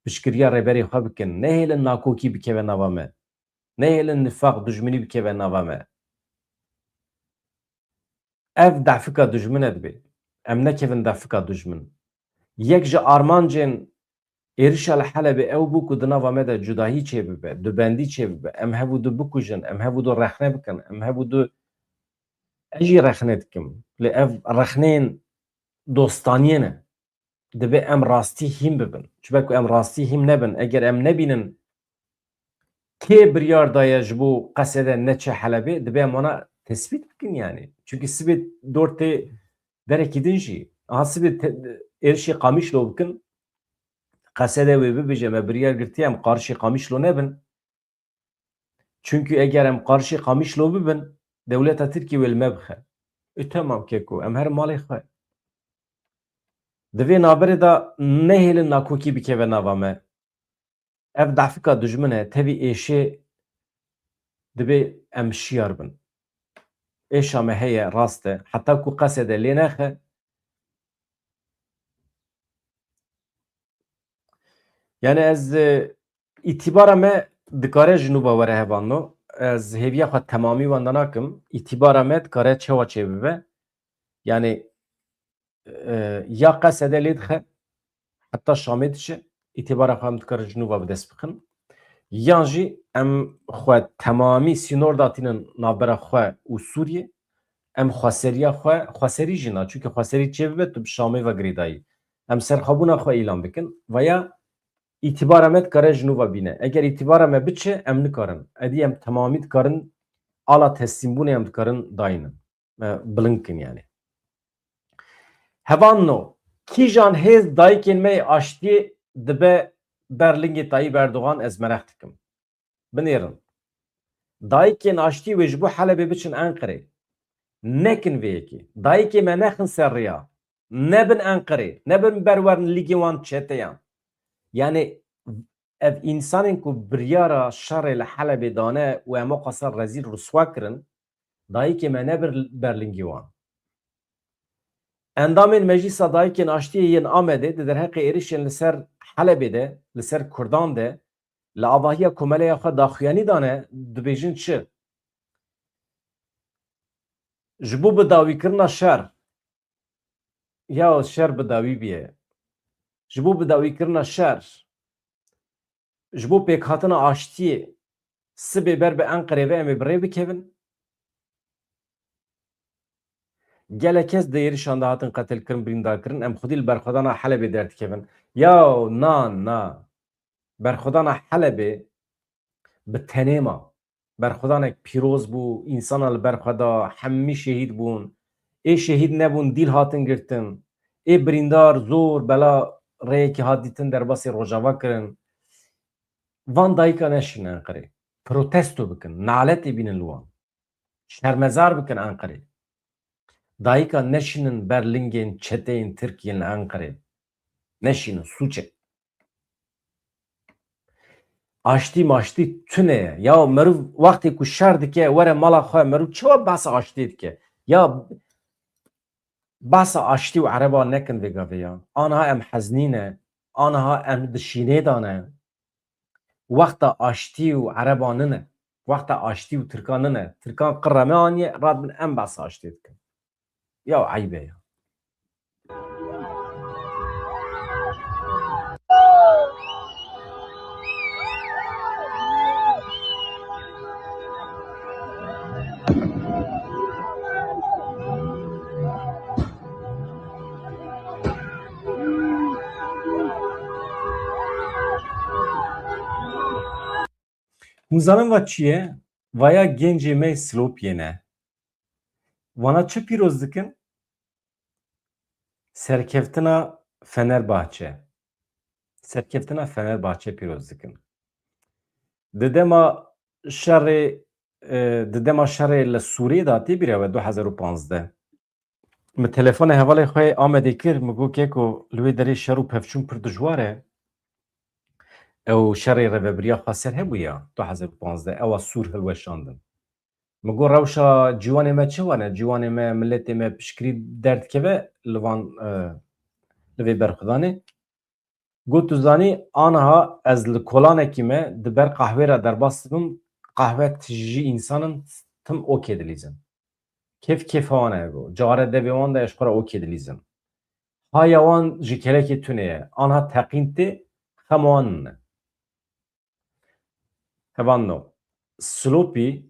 piştgiriya rêberê xwe bikin. Nehêlin nakokî bikeve nava me. Nehêlin nifaq, dijminî bikeve nava me. Ev defika dijmin e dibê. Em nekevin defika dijmin. Yek ji armancên êrişa li Helebê ew bû ku di nava me de cudahî çêbibe, dubendî çêbibe. Em hev û du bikujin, em hev û du rexne bikin, em hev û du, ez jî rexne dikim. Lê ev rexneyên dostaniyê ne. Divê em rastî hîn bibin. Ji ber ku em rastî hîn nebin, eger em nebînin kê biryar daye ji bo Qesede neçe Helebê, divê em wana tespît bikin yani. Çunkî sibê dor tê derekî din jî. Aha sibê te-, êrişê Qamişlo bikin, Qesede wê bibêje, me biryar girtiye, em qarişê Qamişlo nebin. Çunkî eger em qarişê Qamişlo bibin, dewleta Tirkiyê wê li me bixe. Û temam keko, em herin malê xwe. Di vê navberê de nehêlin nakokî bikeve nava me. Ev defika dijmin e, tevî êşê divê em şiyar bin. Êşa me heye, rast e. Heta ku Qesede lê nexe, yani ez, e, îtîbara me dikare ji nû ve were hevalno. Ez hêviya xwe temamî wenda nakim. Îtîbara me dikare çawa çêbibe? Yani, e, ya Qesede lê dixe, heta Şamê diçe, îtîbara xwe em dikarin ji nû ve bi dest bixin. Yan jî em xwe temamî sînor datînin navbera xwe û Sûriyê. Em xweseriya xwe, xweserî jî na, çunke xweserî çêbibe, tu bi Şamê ve girêdayî. Em serxwebûna xwe îlan bikin. Veya îtîbara me dikare ji nû ve bîne. Eger îtîbara me biçe, em nikarin. Edî em temamî dikarin ala teslîmbûnê em dikarin dayînin. Me bilind kin yani. Hevanno, kîjan hêz dayikên me yê aştiyê dibe ber lingê Tayyip Erdogan, ez mereq dikim. Binêrin. Dayikên aştiyê wê ji bo Helebê biçin Enqerê. Nekin vê yekê. Dayikê me nexin ser riya. Nebin Enqerê. Nebin ber werin lingê wan çeteyan. Yani ev însanên ku biryara şerê li Helebê dane û em o qasa rezîl rûswa kirin, dayikê me nebir ber lingê wan. Endamên Meclîsa Dayikên Aştiyê yên Amedê di derheqê êrişên li ser Helebê de, li ser Kurdan de, li avahiya komeleya xwe daxuyanî dane, dibêjin çi? Ji bo bidawîkirina şer, ya şer bidawî biye. Ji bo bidawîkirina şer, ji bo pêkhatina aştiyê, sibê ber bi Enqerê ve em ê bi rê bikevin. Gelek kes di êrişan de hatin qetilkirin, birîndarkirin, em xwedî li berxwedana Helebê derdikevin. Ya na, na. Berxwedana Helebê bi tenê ma. Berxwedanek pîroz bû, însana li ber xwe da, hemî şehîd bûn. Ê şehîd nebûn, dîl hatin girtin. Ê birîndar zor bela rêyekê hat dîtin, derbasî Rojava kirin. Van dayika neşînin Enqerê. Protesto bikin, naletê bînin li wan. Şermezar bikin Enqerê. Dayika neşînin ber lingên çeteyên Tirk yên li Enqerê. Neşînin, sûc e. Aştî maştî tune ye. Ya meriv wextê ku şer dike, were mala xwe, meriv çawa behsa aştiyê dike? Ya behsa aştî û Ereba nekin vê gavê ya. Aniha em heznî ne, aniha em di şînê de ne. Wexta aştî û Ereba nine. Wexta aştî û Tirka nine. Tirkan qirre me aniye, radibin em behsa aştiyê dikin. Ya eyb e ya. Hûn zanin va çi ye? Vaya gencê me Silopiyê ne. Wana çi pîroz dikin? Serkeftina Fenerbahçe. Serkeftina Fenerbahçe pîroz dikin. Di dema şerê, e, di dema şerê li Sûriyê de tê bîra we du hezar û panzdeh. Min telefonê hevalê xwe yê Amedê kir, min got, "Keko, li wê derê şer û pevçûn pir dijwar e." Ew şerê rêvebiriya xweser hebûya du hezar û panzdeh, ewa Sûr hilweşandin. Min got, "Rewşa ciwanê me çi wane? Ciwanê me, miletê me piştgirî derdikeve li van, e, li vê berxwedanê?" Got, "Tu zanî, aniha ez li kolanekî me di ber qehwê re derbas dibim, qehwe tijî însan in, tim okê dilîzin. Kêf kêfa wan e." Got, "Care devê wan de ez ji xwe re okê dilîzim. Haya wan ji kelekê tune ye. Aniha teqîn tê, xem wan ne." Hevalno, Silopî,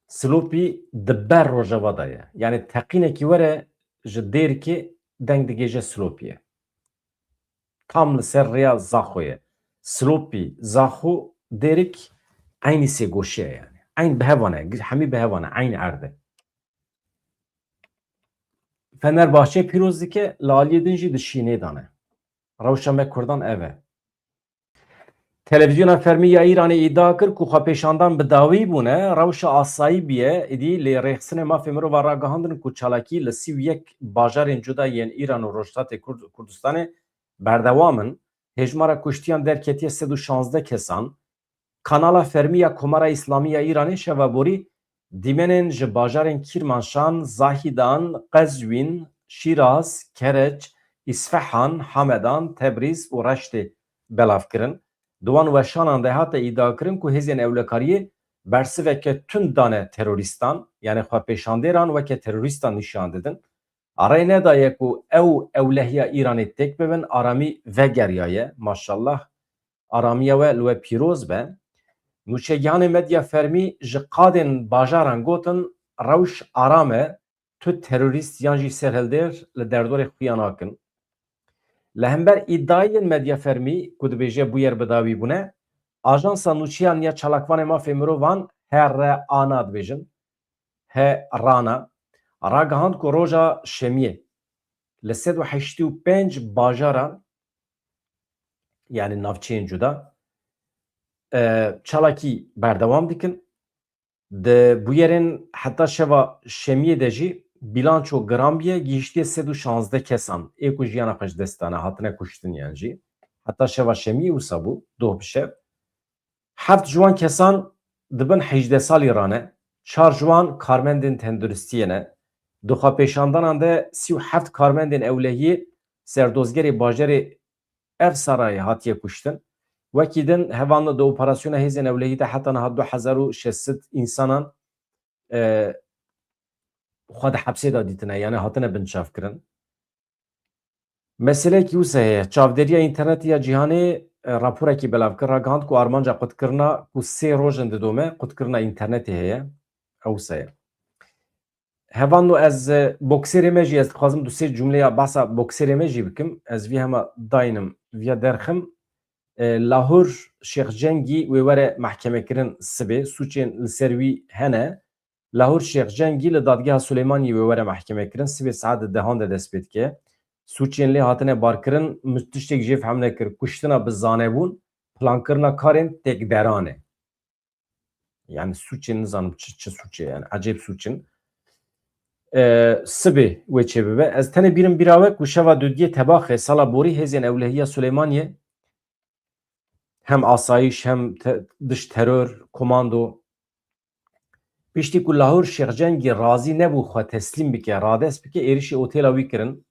Silopî di ber Rojava de ye. Yani teqînekî were ji Dêrikê deng digêje Silopiyê. Tam li ser rêya Zaxoyê. Silopî, Zaxo, Dêrik eynî sê goşe ye yani. Eyn bi hev ane, hemî bi hev ane, eyn erd e. Fenerbahçe pîroz dike, li aliyê din jî di şînê de ne. Rewşa me Kurdan ev e. Televîzyona fermî ya Îranê îdia kir ku xwepêşandan bi dawî bûne, rewşa asayî bûye, êdî lê rêxistinê mafê mirovan ragihandin ku çalakî li sî û yek bajarên cuda yên Îran û Rojhilatê Kurd-, Kurdistanê berdewam in. Hêjmara kuştiyan derketiye sed û şazdeh kesan. Kanala fermî ya Komara Îslamî ya Îranê şeva borî dîmenên ji bajarên Kîrmanşan, Zahîdan, Qezwîn, Şîraz, Kereç, Îsfehan, Hamedan, Tebrîz û Reştê belav kirin. Di wan weşanan de hate îdiakirin ku hêzên ewlekariyê bersiveke tund dane terorîstan, yani xwepêşandêran weke terorîstan nîşan didin. Arê nedaye ku ew ewlehiya Îranê têk bibin, aramî vegeriyaye, maşallah. Aramiya we li we pîroz be. Nûçegihanê medya fermî ji qadên bajaran gotin, "Rewş aram e, tu terorîst yan jî serhildêr li derdorê xuya nakin." Li hember îdiayên medya fermî ku dibêje bûyer bi dawî bûne, Ajansa Nûçeyan ya Çalakvanê Mafê Mirovan, H R A na dibêjin, H R A na, ragihand ku roja Şemiyê li sed û heştê û pênc bajaran, yani navçeyên cuda, e, çalakî berdewam dikin. Di bûyerên heta şeva Şemiyê de jî bîlanço giran bûye, gihîştiye sed û şazdeh kesan, ê ku jiyana xwe ji dest dane, hatine kuştin yan jî. Heta şeva Şemiyê wisa bû, doh bi şev. Heft ji wan kesan di bin hejdeh salî re ne, çar ji wan karmendên tenduristiyê ne. Di xwepêşandanan de sî û heft karmendên ewlehiyê serdozgerê bajarê Efsarayê hatiye kuştin. Wekî din, hevalno, di operasyona hêzên ewlehî de heta niha du hezar û şeş sed însanan, e, xwe di hepsê de dîtine, yani hatine binçavkirin. Meseleyekî wisa heye. Çavdêriya înternetê ya cîhanê, e, raporekî belav kir, ragihand ku armanca qutkirina ku sê roj in didome, qutkirina înternetê heye. Ew wisa ye. Hevalno, ez, e, boksêrê me jî, ez dixwazim du sê cumleya behsa boksêrê me jî bikim. Ez vî hema daynim, viya derxim. E, Lahor Şêx Cengî wê were mehkemekirin sibê. Sûçên li ser wî hene. Lahor Şêx Cengî li Dadgeha Silêmaniyê wê were mehkemekirin. Sibê saet dehan de dest pê dike. Sûçên lê hatine barkirin, min tiştek jê fehm nekir. Kuştina bi zanebûn, plankirina karên têkderan e. Yani sûçên nizanim çi, çi sûçê, yani ecêb sûçin. E, sibê wê çê bibe. Ez tenê bîrim bîra we ku şeva dudiyê Tebaxê sala borî hêzên ewlehiya Silêmaniyê hem asayîş hem te-, dış teror, komando, piştî ku Lahor Şêx Cengî razî nebû xwe teslîm bike, radest bike, êrişî otêla wî kirin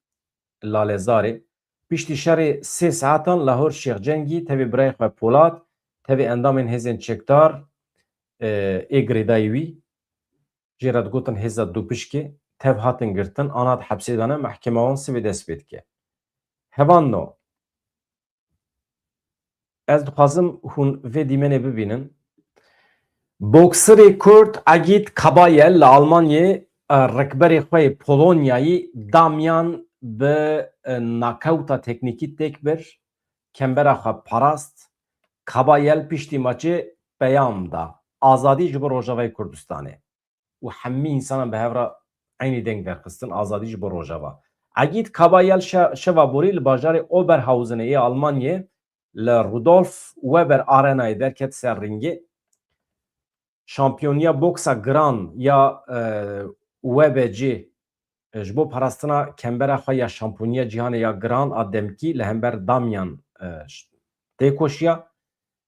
Lalezarê. Piştî şerê sê saetan Lahor Şêx Cengî tevî birayê xwe Polat, tevî endamên hêzên çekdar, e, ê girêdayî wî, jê re digotin hêza dûpişkê, tev hatin girtin, an hat hepsê dane, mehkema wan sibê dest pê dike. Hevalno, ez dixwazim hûn vê dîmenê bibînin. Bokserê Kurd Egîd Kabayel li Almanyê, e, rikberê xwe yê Polonyayî Damian bi, e, nakewta teknîkî têk bir, kembera xwe parast. Kabayel piştî maçê peyam da, "Azadî ji bo Rojavayê Kurdistanê." Û hemî însanan bi hev re eynî deng derxistin, "Azadî ji bo Rojava." Egîd Kabayel şe-, şeva borî li bajarê Oberhausenê yê Almanyê li Rudolf Weber Arenayê derket ser ringê. Şampiyoniya boksa giran ya, e, U F C, e, ji bo parastina kembera xwe ya şampiyoniya cîhanê ya giran a demkî li hember Damian, e, ş-, têkoşiya.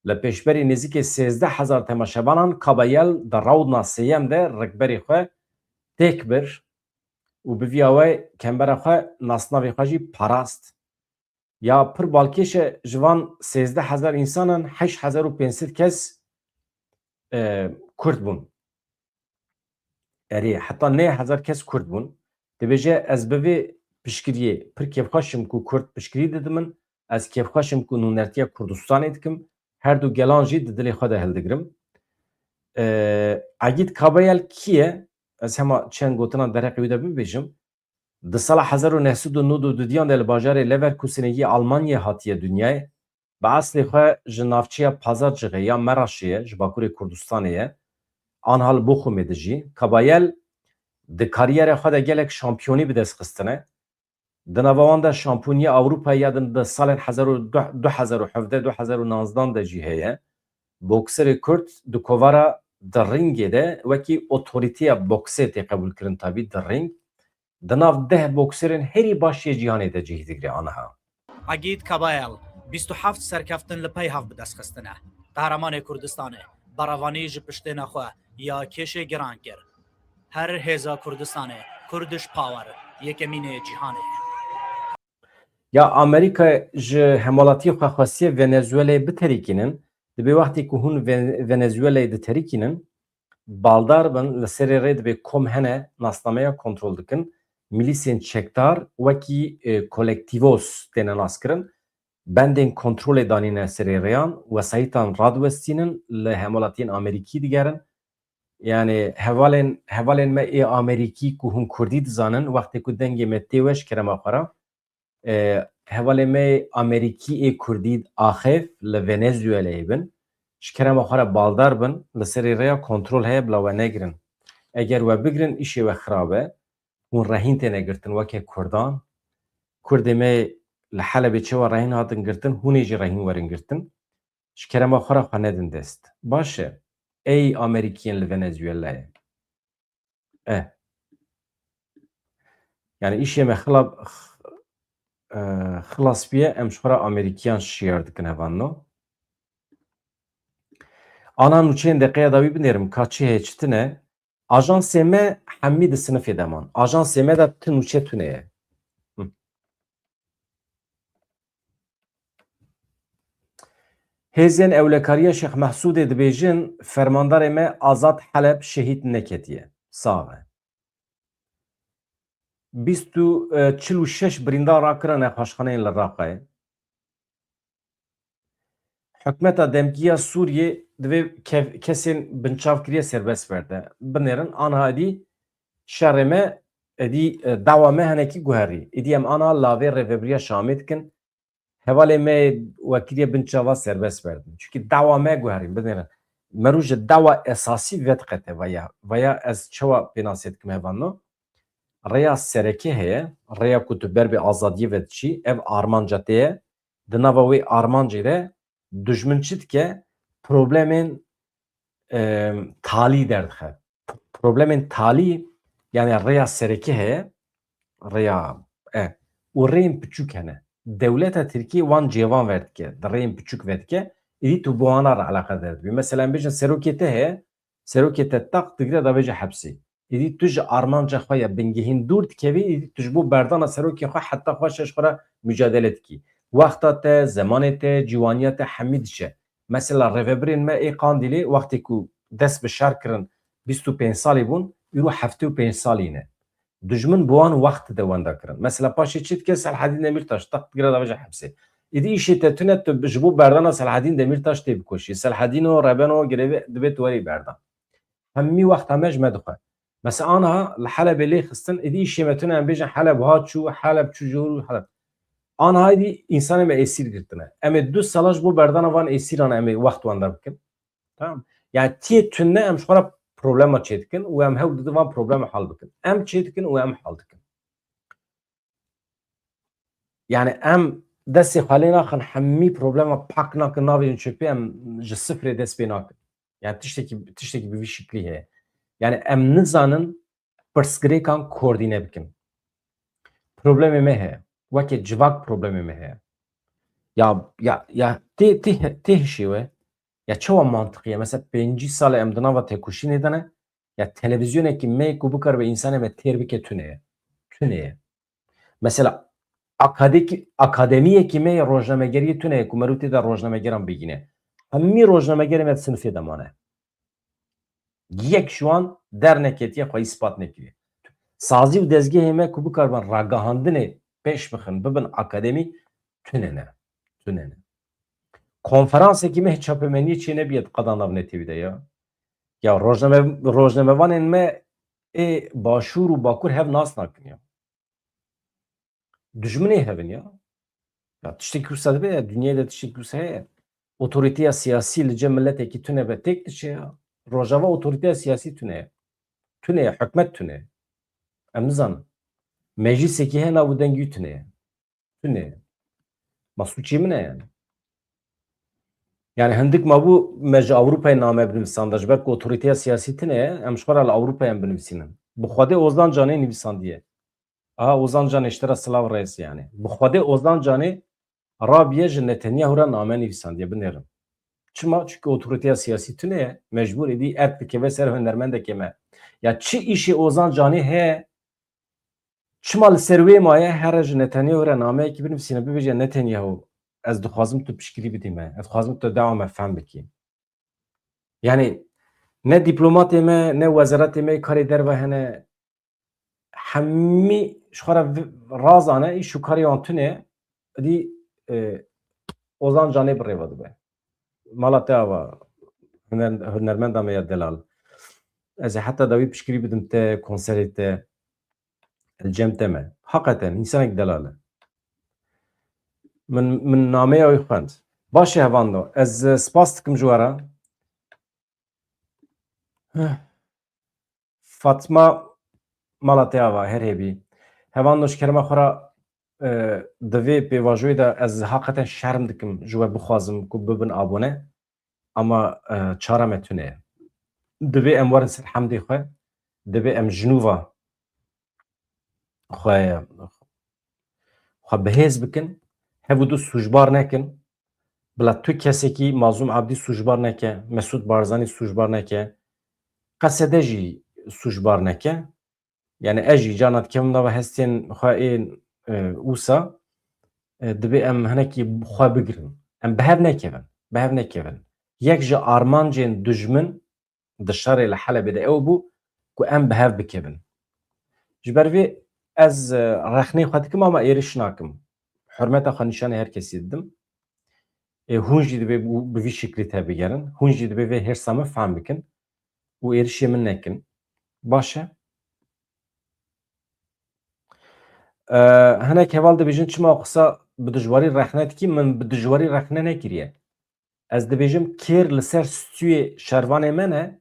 Li pêşberî nêzîkê sêzdeh hezar temaşevanan Kabayel di rawdna sêyem de rikberê xwe têk bir û bi vî awayî kembera xwe, nasnavê xwe jî parast. Ya pir balkêş e, ji van sêzdeh hezar însanan heşt hezar û pênc sed kes, e, Kurd bûn. Erê, heta neh hezar kes Kurd bûn. Dibêje, "Ez bi vê piştgiriyê pir kêfxweş im ku Kurd piştgirî didin min. Ez kêfxweş im ku nûnertiya Kurdistanê dikim. Her du gelan jî di dilê xwe de hildigirim." E, Egîd Kabayel kî ye? Ez hema çend gotinan derheqê wî de bibêjim. Di sala hezar û neh sed û nod û dudiyan de li bajarê Leverkusenê yê Almanyayê hatiye dinyayê. Bi eslê xwe ji navçeya Pazarcixê ya Meraşê ye, ji Bakurê Kurdistanê ye. Anha li Bochumê dijî. Kabayel di kariyera xwe de gelek şampiyonî bi dest xistine. Di nava wan de şampiyoniya Ewropayê ya din di salên hezar û du hezar û hevdeh, du hezar û nanzdan de jî heye. Bokserê Kurd di kovara di ringê de wekî otorîteya boksê tê qebûlkirin, tabî di ring. Di nav deh bokserên herî baş yê cîhanê de cih digire aniha. Egîd Kabayel bîst û heft serkeftin li pey hev bi dest xistine. Qehremanê Kurdistanê, berevanî ji piştêna xwe ya kêşê giran kir. Her hêza Kurdistanê, Kurdish Power, yekemîn ê cîhanê. Ya Amerîka ji hemwelatiyê xwe xwestiye Venezueleyê biterîkînin. Dibê wextê ku hûn Ve-, Venezueleyê diterîkînin, baldar bin, li serê rê dibê kom hene nasnameya kontrol dikin. Milîsên çekdar wekî, e, kolektivos têne naskirin. Bendên kontrolê danîne serê rêyan, wesayîtan radiwestînin, li hemwelatiyên Amerîkî digerin. Yani hevalên, hevalên me ê Amerîkî ku hûn Kurdî dizanin, wextê ku dengê me tê we ji kerema xwe re, e, hevalê me Amerîkî ê Kurdî axêf li Venezueleyê bin, ji kerema xwe re baldar bin, li serê rêya kontrol heye bila we negirin. Eger we bigirin, îşê we xirab e. Hûn rehîn têne girtin weke Kurdan. Kurdê me li Helebê çawa rehîn hatin girtin, hûn ê jî rehîn werin girtin. Ji kerema xwe re xwe nedin dest. Baş e. Ey Amerîkiyên li Venezuela'yê. E. Yani îşê me xila-, x-, e, xilas biye, em ji xwe re Amerîkiyan şiyar dikin hevanno. Ana nûçeyên deqeya dawî binêrim, ka çi heye, çi tune. Ajansê me hemî di sinifê de man. Ajansê me de ti nûçe tune ye. Hı. Hêzên Ewlekariya Şêx Mehsûdê dibêjin, fermandarê me Azad Heleb şehîd neketiye. Sax e. Bîst û, e, çil û şeş birîndar rakirin nexweşxaneyên li Raqayê. Hikûmeta demkî ya Sûriyê divê kev-, kesên binçavkirî serbest berde. Binêrin, anha êdî şerê me, êdî, e, dawa me hinekî guherî. Êdî em anha lavê Rêvebiriya Şamê dikin. Hevalê me wekirî binçava serbest berdin. Çunkî dawa me guherîn, binêrin. Meriv ji dawa esasî vediqete veya, veya ez çawa pênasê dikim hevalno? Rêya sereke heye, rêya ku tu ber bi azadiyê ve diçî, ev armanca te ye. Di nava wê armancê de dijmin çi dike? Problemên, e, talî derdixe. Problemên talî, yani rêya sereke heye, rêya, e, û rêyên piçûk hene. Dewleta Tirkiyê wan cêvan vedike, di rêyên piçûk vedike, êdî tu bi wana re eleqedar dibî. Mesela em bêjin serokê te heye, serokê te taq digire davêje hepsê. Êdî tu ji armanca xwe ya bingehîn dûr dikevî, êdî tu ji bo berdana serokê xwe heta xweşa ji xwe re mucadele dikî. Wexta te, zemanê te, ciwaniya te hemî diçe. Mesela rêvebirên me ê Qandîlê wextê ku dest bi şer kirin bîst û pênc salî bûn, îro heftê û pênc salî ne. Dijmin bi wan wext de wenda kirin. Mesela paşê çi dike, Selhedîn Demîrtaş taq digire davêje hepsê. Êdî îşê te tune, tu ji bo berdana Selahedîn Demîrtaş tê bikoşî. Selahedîno, Rebeno, girêvê, divê tu werî berdan. Hemî wexta me ji me dixwe. Mesela aniha li Helebê lê xistin, êdî îşê me tune, em bêjin Heleb ha çû, Heleb çû jor û Heleb. Aniha êdî însanê me êsîr girtine. Em ê du sala ji bo berdana van êsîran em ê wext wan de bikin. Tamam. Yani tiyê tune em ji xwe re problema çêdikin û em hewl didin van problema hal bikin. Em çêdikin û em hal dikin. Yani em destê xwe lê naxin, hemî problema pak nakin, navêjin çöpê, em ji sifrê dest pê nakin. Yani tiştekî, tiştekî bi vî şiklî heye. Yani em nizanin pirsgirêkan koordîne bikin. Problemê me heye. Weke civak problemê me heye. Ya, ya, ya tê, tê, tê hişê we. Ya çawa mantiqî ye? Mesela pêncî sal e em di nava têkoşînê de ne. Ya televizyonekî me ku bikaribe însanê me têr bike tune ye. Tune ye. Mesela akadeki-, akademiyekî me ye rojnamegeriyê tune ye ku merû tê de rojnamegeran bigîne. Hemî rojnamegerê me di sinifê de mane. Yek ji wan derneketiye, xwe îspat nekiriye. Sazî û dezgehê me ku bikaribin ragihandinê pêş bixin, bibin akademî, tune ne. Tune ne. Konferansekî me çapemeniyê çê nebiye di qada navnetewî de ya. Ya rojname-, rojnamevanên me ê Başûr û Bakur hev nas nakin ya. Dijminê hev in ya. Ya tiştekî wisa dibe ya, dinyayê de tiştekî wisa heye. Otorîteya siyasî li cem miletekî tune be têk diçe ya. Rojava otorîteya siyasî tune ye. Tune ye, hikûmet tune ye. Em nizanin. Meclîsekî heye nav û dengî tune ye. Tune ye. Ma sûcê min e yani. Yani hindik mabû me ji Ewropayê name binivîsanda, ji ber ku otorîteya siyasî tune ye, em ji xwe re li Ewropayê em binivîsînin. Bi Xwedê Ozan Canê nivîsandiye. Aha, Ozan Canê, ji te re silav rêz yani. Bi Xwedê Ozan Canê rabiye ji Netanyahu re name nivîsandiye, binêrin. Çima? Çünkü otorîteya siyasî tune ye, mecbûr êdî erk dikeve ser hunermendekê me. Ya çi îşê Ozan Canê heye, çima li ser wê maye here ji Netanyahu re nameyekî binivîsîne, bibêje, Netanyahu, ez dixwazim tu piştgirî bidî me, ez dixwazim tu dawa me fehm bikî. Yani ne dîplomatê me, ne wezaretê me karê derve hene, hemî ji xwe re vi-, razane, îş û karê wan tune, dî, e, Ozan Canê bi rê ve dibe. Mala te ava, huner-, hunermenda me ya delal. Ez ê heta dawî piştgirî bidim te, konserê te, li cem te me. Heqeten, însanek delal e. Min, min nameya wî xwend. Baş e, hevando. Ez, e, spas dikim ji we re. Fatma, mala te ava, her hêvî. Hevando, ji kerema xwe re, e, di vê pêvajoyê de ez heqeten şerm dikim ji we bixwazim ku bibin abone. Ama, e, çara me tune ye. Divê em werin ser hemdê xwe, divê em jinûva xwe, xwe bihêz bikin, hev û du sûcbar nekin. Bila tu kesekî, Mazlûm Abdî sûcbar neke, Mesûd Barzanî sûcbar neke, Qesede jî sûcbar neke. Yani ez jî carna dikevim nava hestên xwe ên, e, wisa, e, divê em hinekî xwe bigirin. Em bi hev nekevin. Bi hev nekevin. Yek ji armancên dijmin di şerê li Helebê de ew bû ku em bi hev bikevin. Ji ber vê ez, e, rexnê xwe dikim ama êrîş nakim. Hurmeta xwe nîşanê her kesî didim. Ê, hûn jî divê bi, bi vî şiklî tebigerin. Hûn jî divê vê hêrsa min fehm bikin û êrişê min nekin. Baş e? E, hinek heval dibêjin, çima qisa bi dijwarî rexne dikî? Min bi dijwarî rexne nekiriye. Ez dibêjim, kêr li ser stûyê şervanê me ne,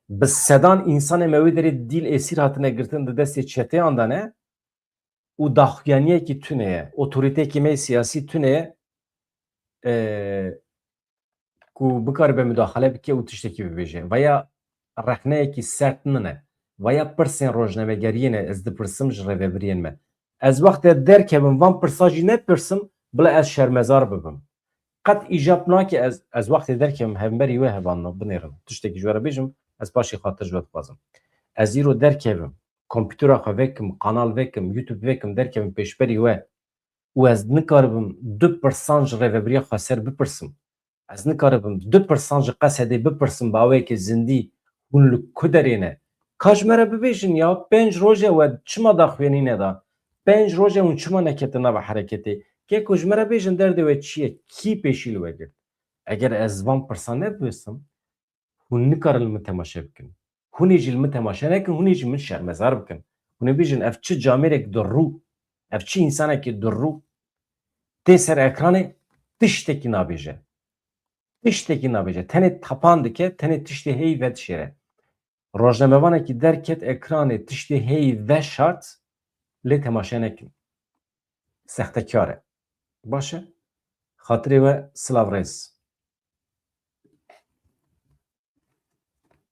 bi sedan însanê me wê derê dîl êsîr hatine girtin, di destê çeteyan de ne û daxuyaniyekî tune ye, otorîteyekî me yê siyasî tune ye, e, ku bikaribe mudaxale bike û tiştekî bibêje. Veya rexneyekî sert nine. Veya pirsên rojnamegeriyê ne, ez dipirsim ji rêvebiriyên me. Ez wextê derkevim van pirsa jî nepirsim, bila ez şermezar bibim. Qet îcab nake ez, ez wextê derkevim hemberî we hevalno binêrim. Tiştekî ji we re bêjim, ez paşê xatir ji we dixwazim. Ez îro derkevim, kompîtera xwe vekim, kanal vekim, YouTube vekim, derkevim pêşberî we û ez nikaribim du pirsan ji rêvebiriya xweser bipirsim. Ez nikaribim du pirsan ji Qesedê bipirsim bi awayekî zindî, hûn li ku derê ne? Ka ji me re bibêjin ya, pênc roj e we çima daxuyanî neda? Pênc roj e hûn çima neketin nava hereketê? Keko ji me re bêjin derdê we çi ye? Kî pêşî li we girt? Eger ez van pirsan nebihîsim, hûn nikarin li min temaşe bikin. Hûn ê jî li min temaşe nekin, hûn ê jî min şermezar bikin. Hûn ê bêjin ev çi camêrek durrû, ev çi însanekî durrû tê ser ekranê tiştekî nabêje. Tiştekî nabêje. Tenê tapan dike, tenê tiştê heyî vedişêre. Rojnamevanekî derket ekranê tiştê heyî veşart lê temaşe nekin. Sextekar e. Baş e? Xatirê we silav rêz.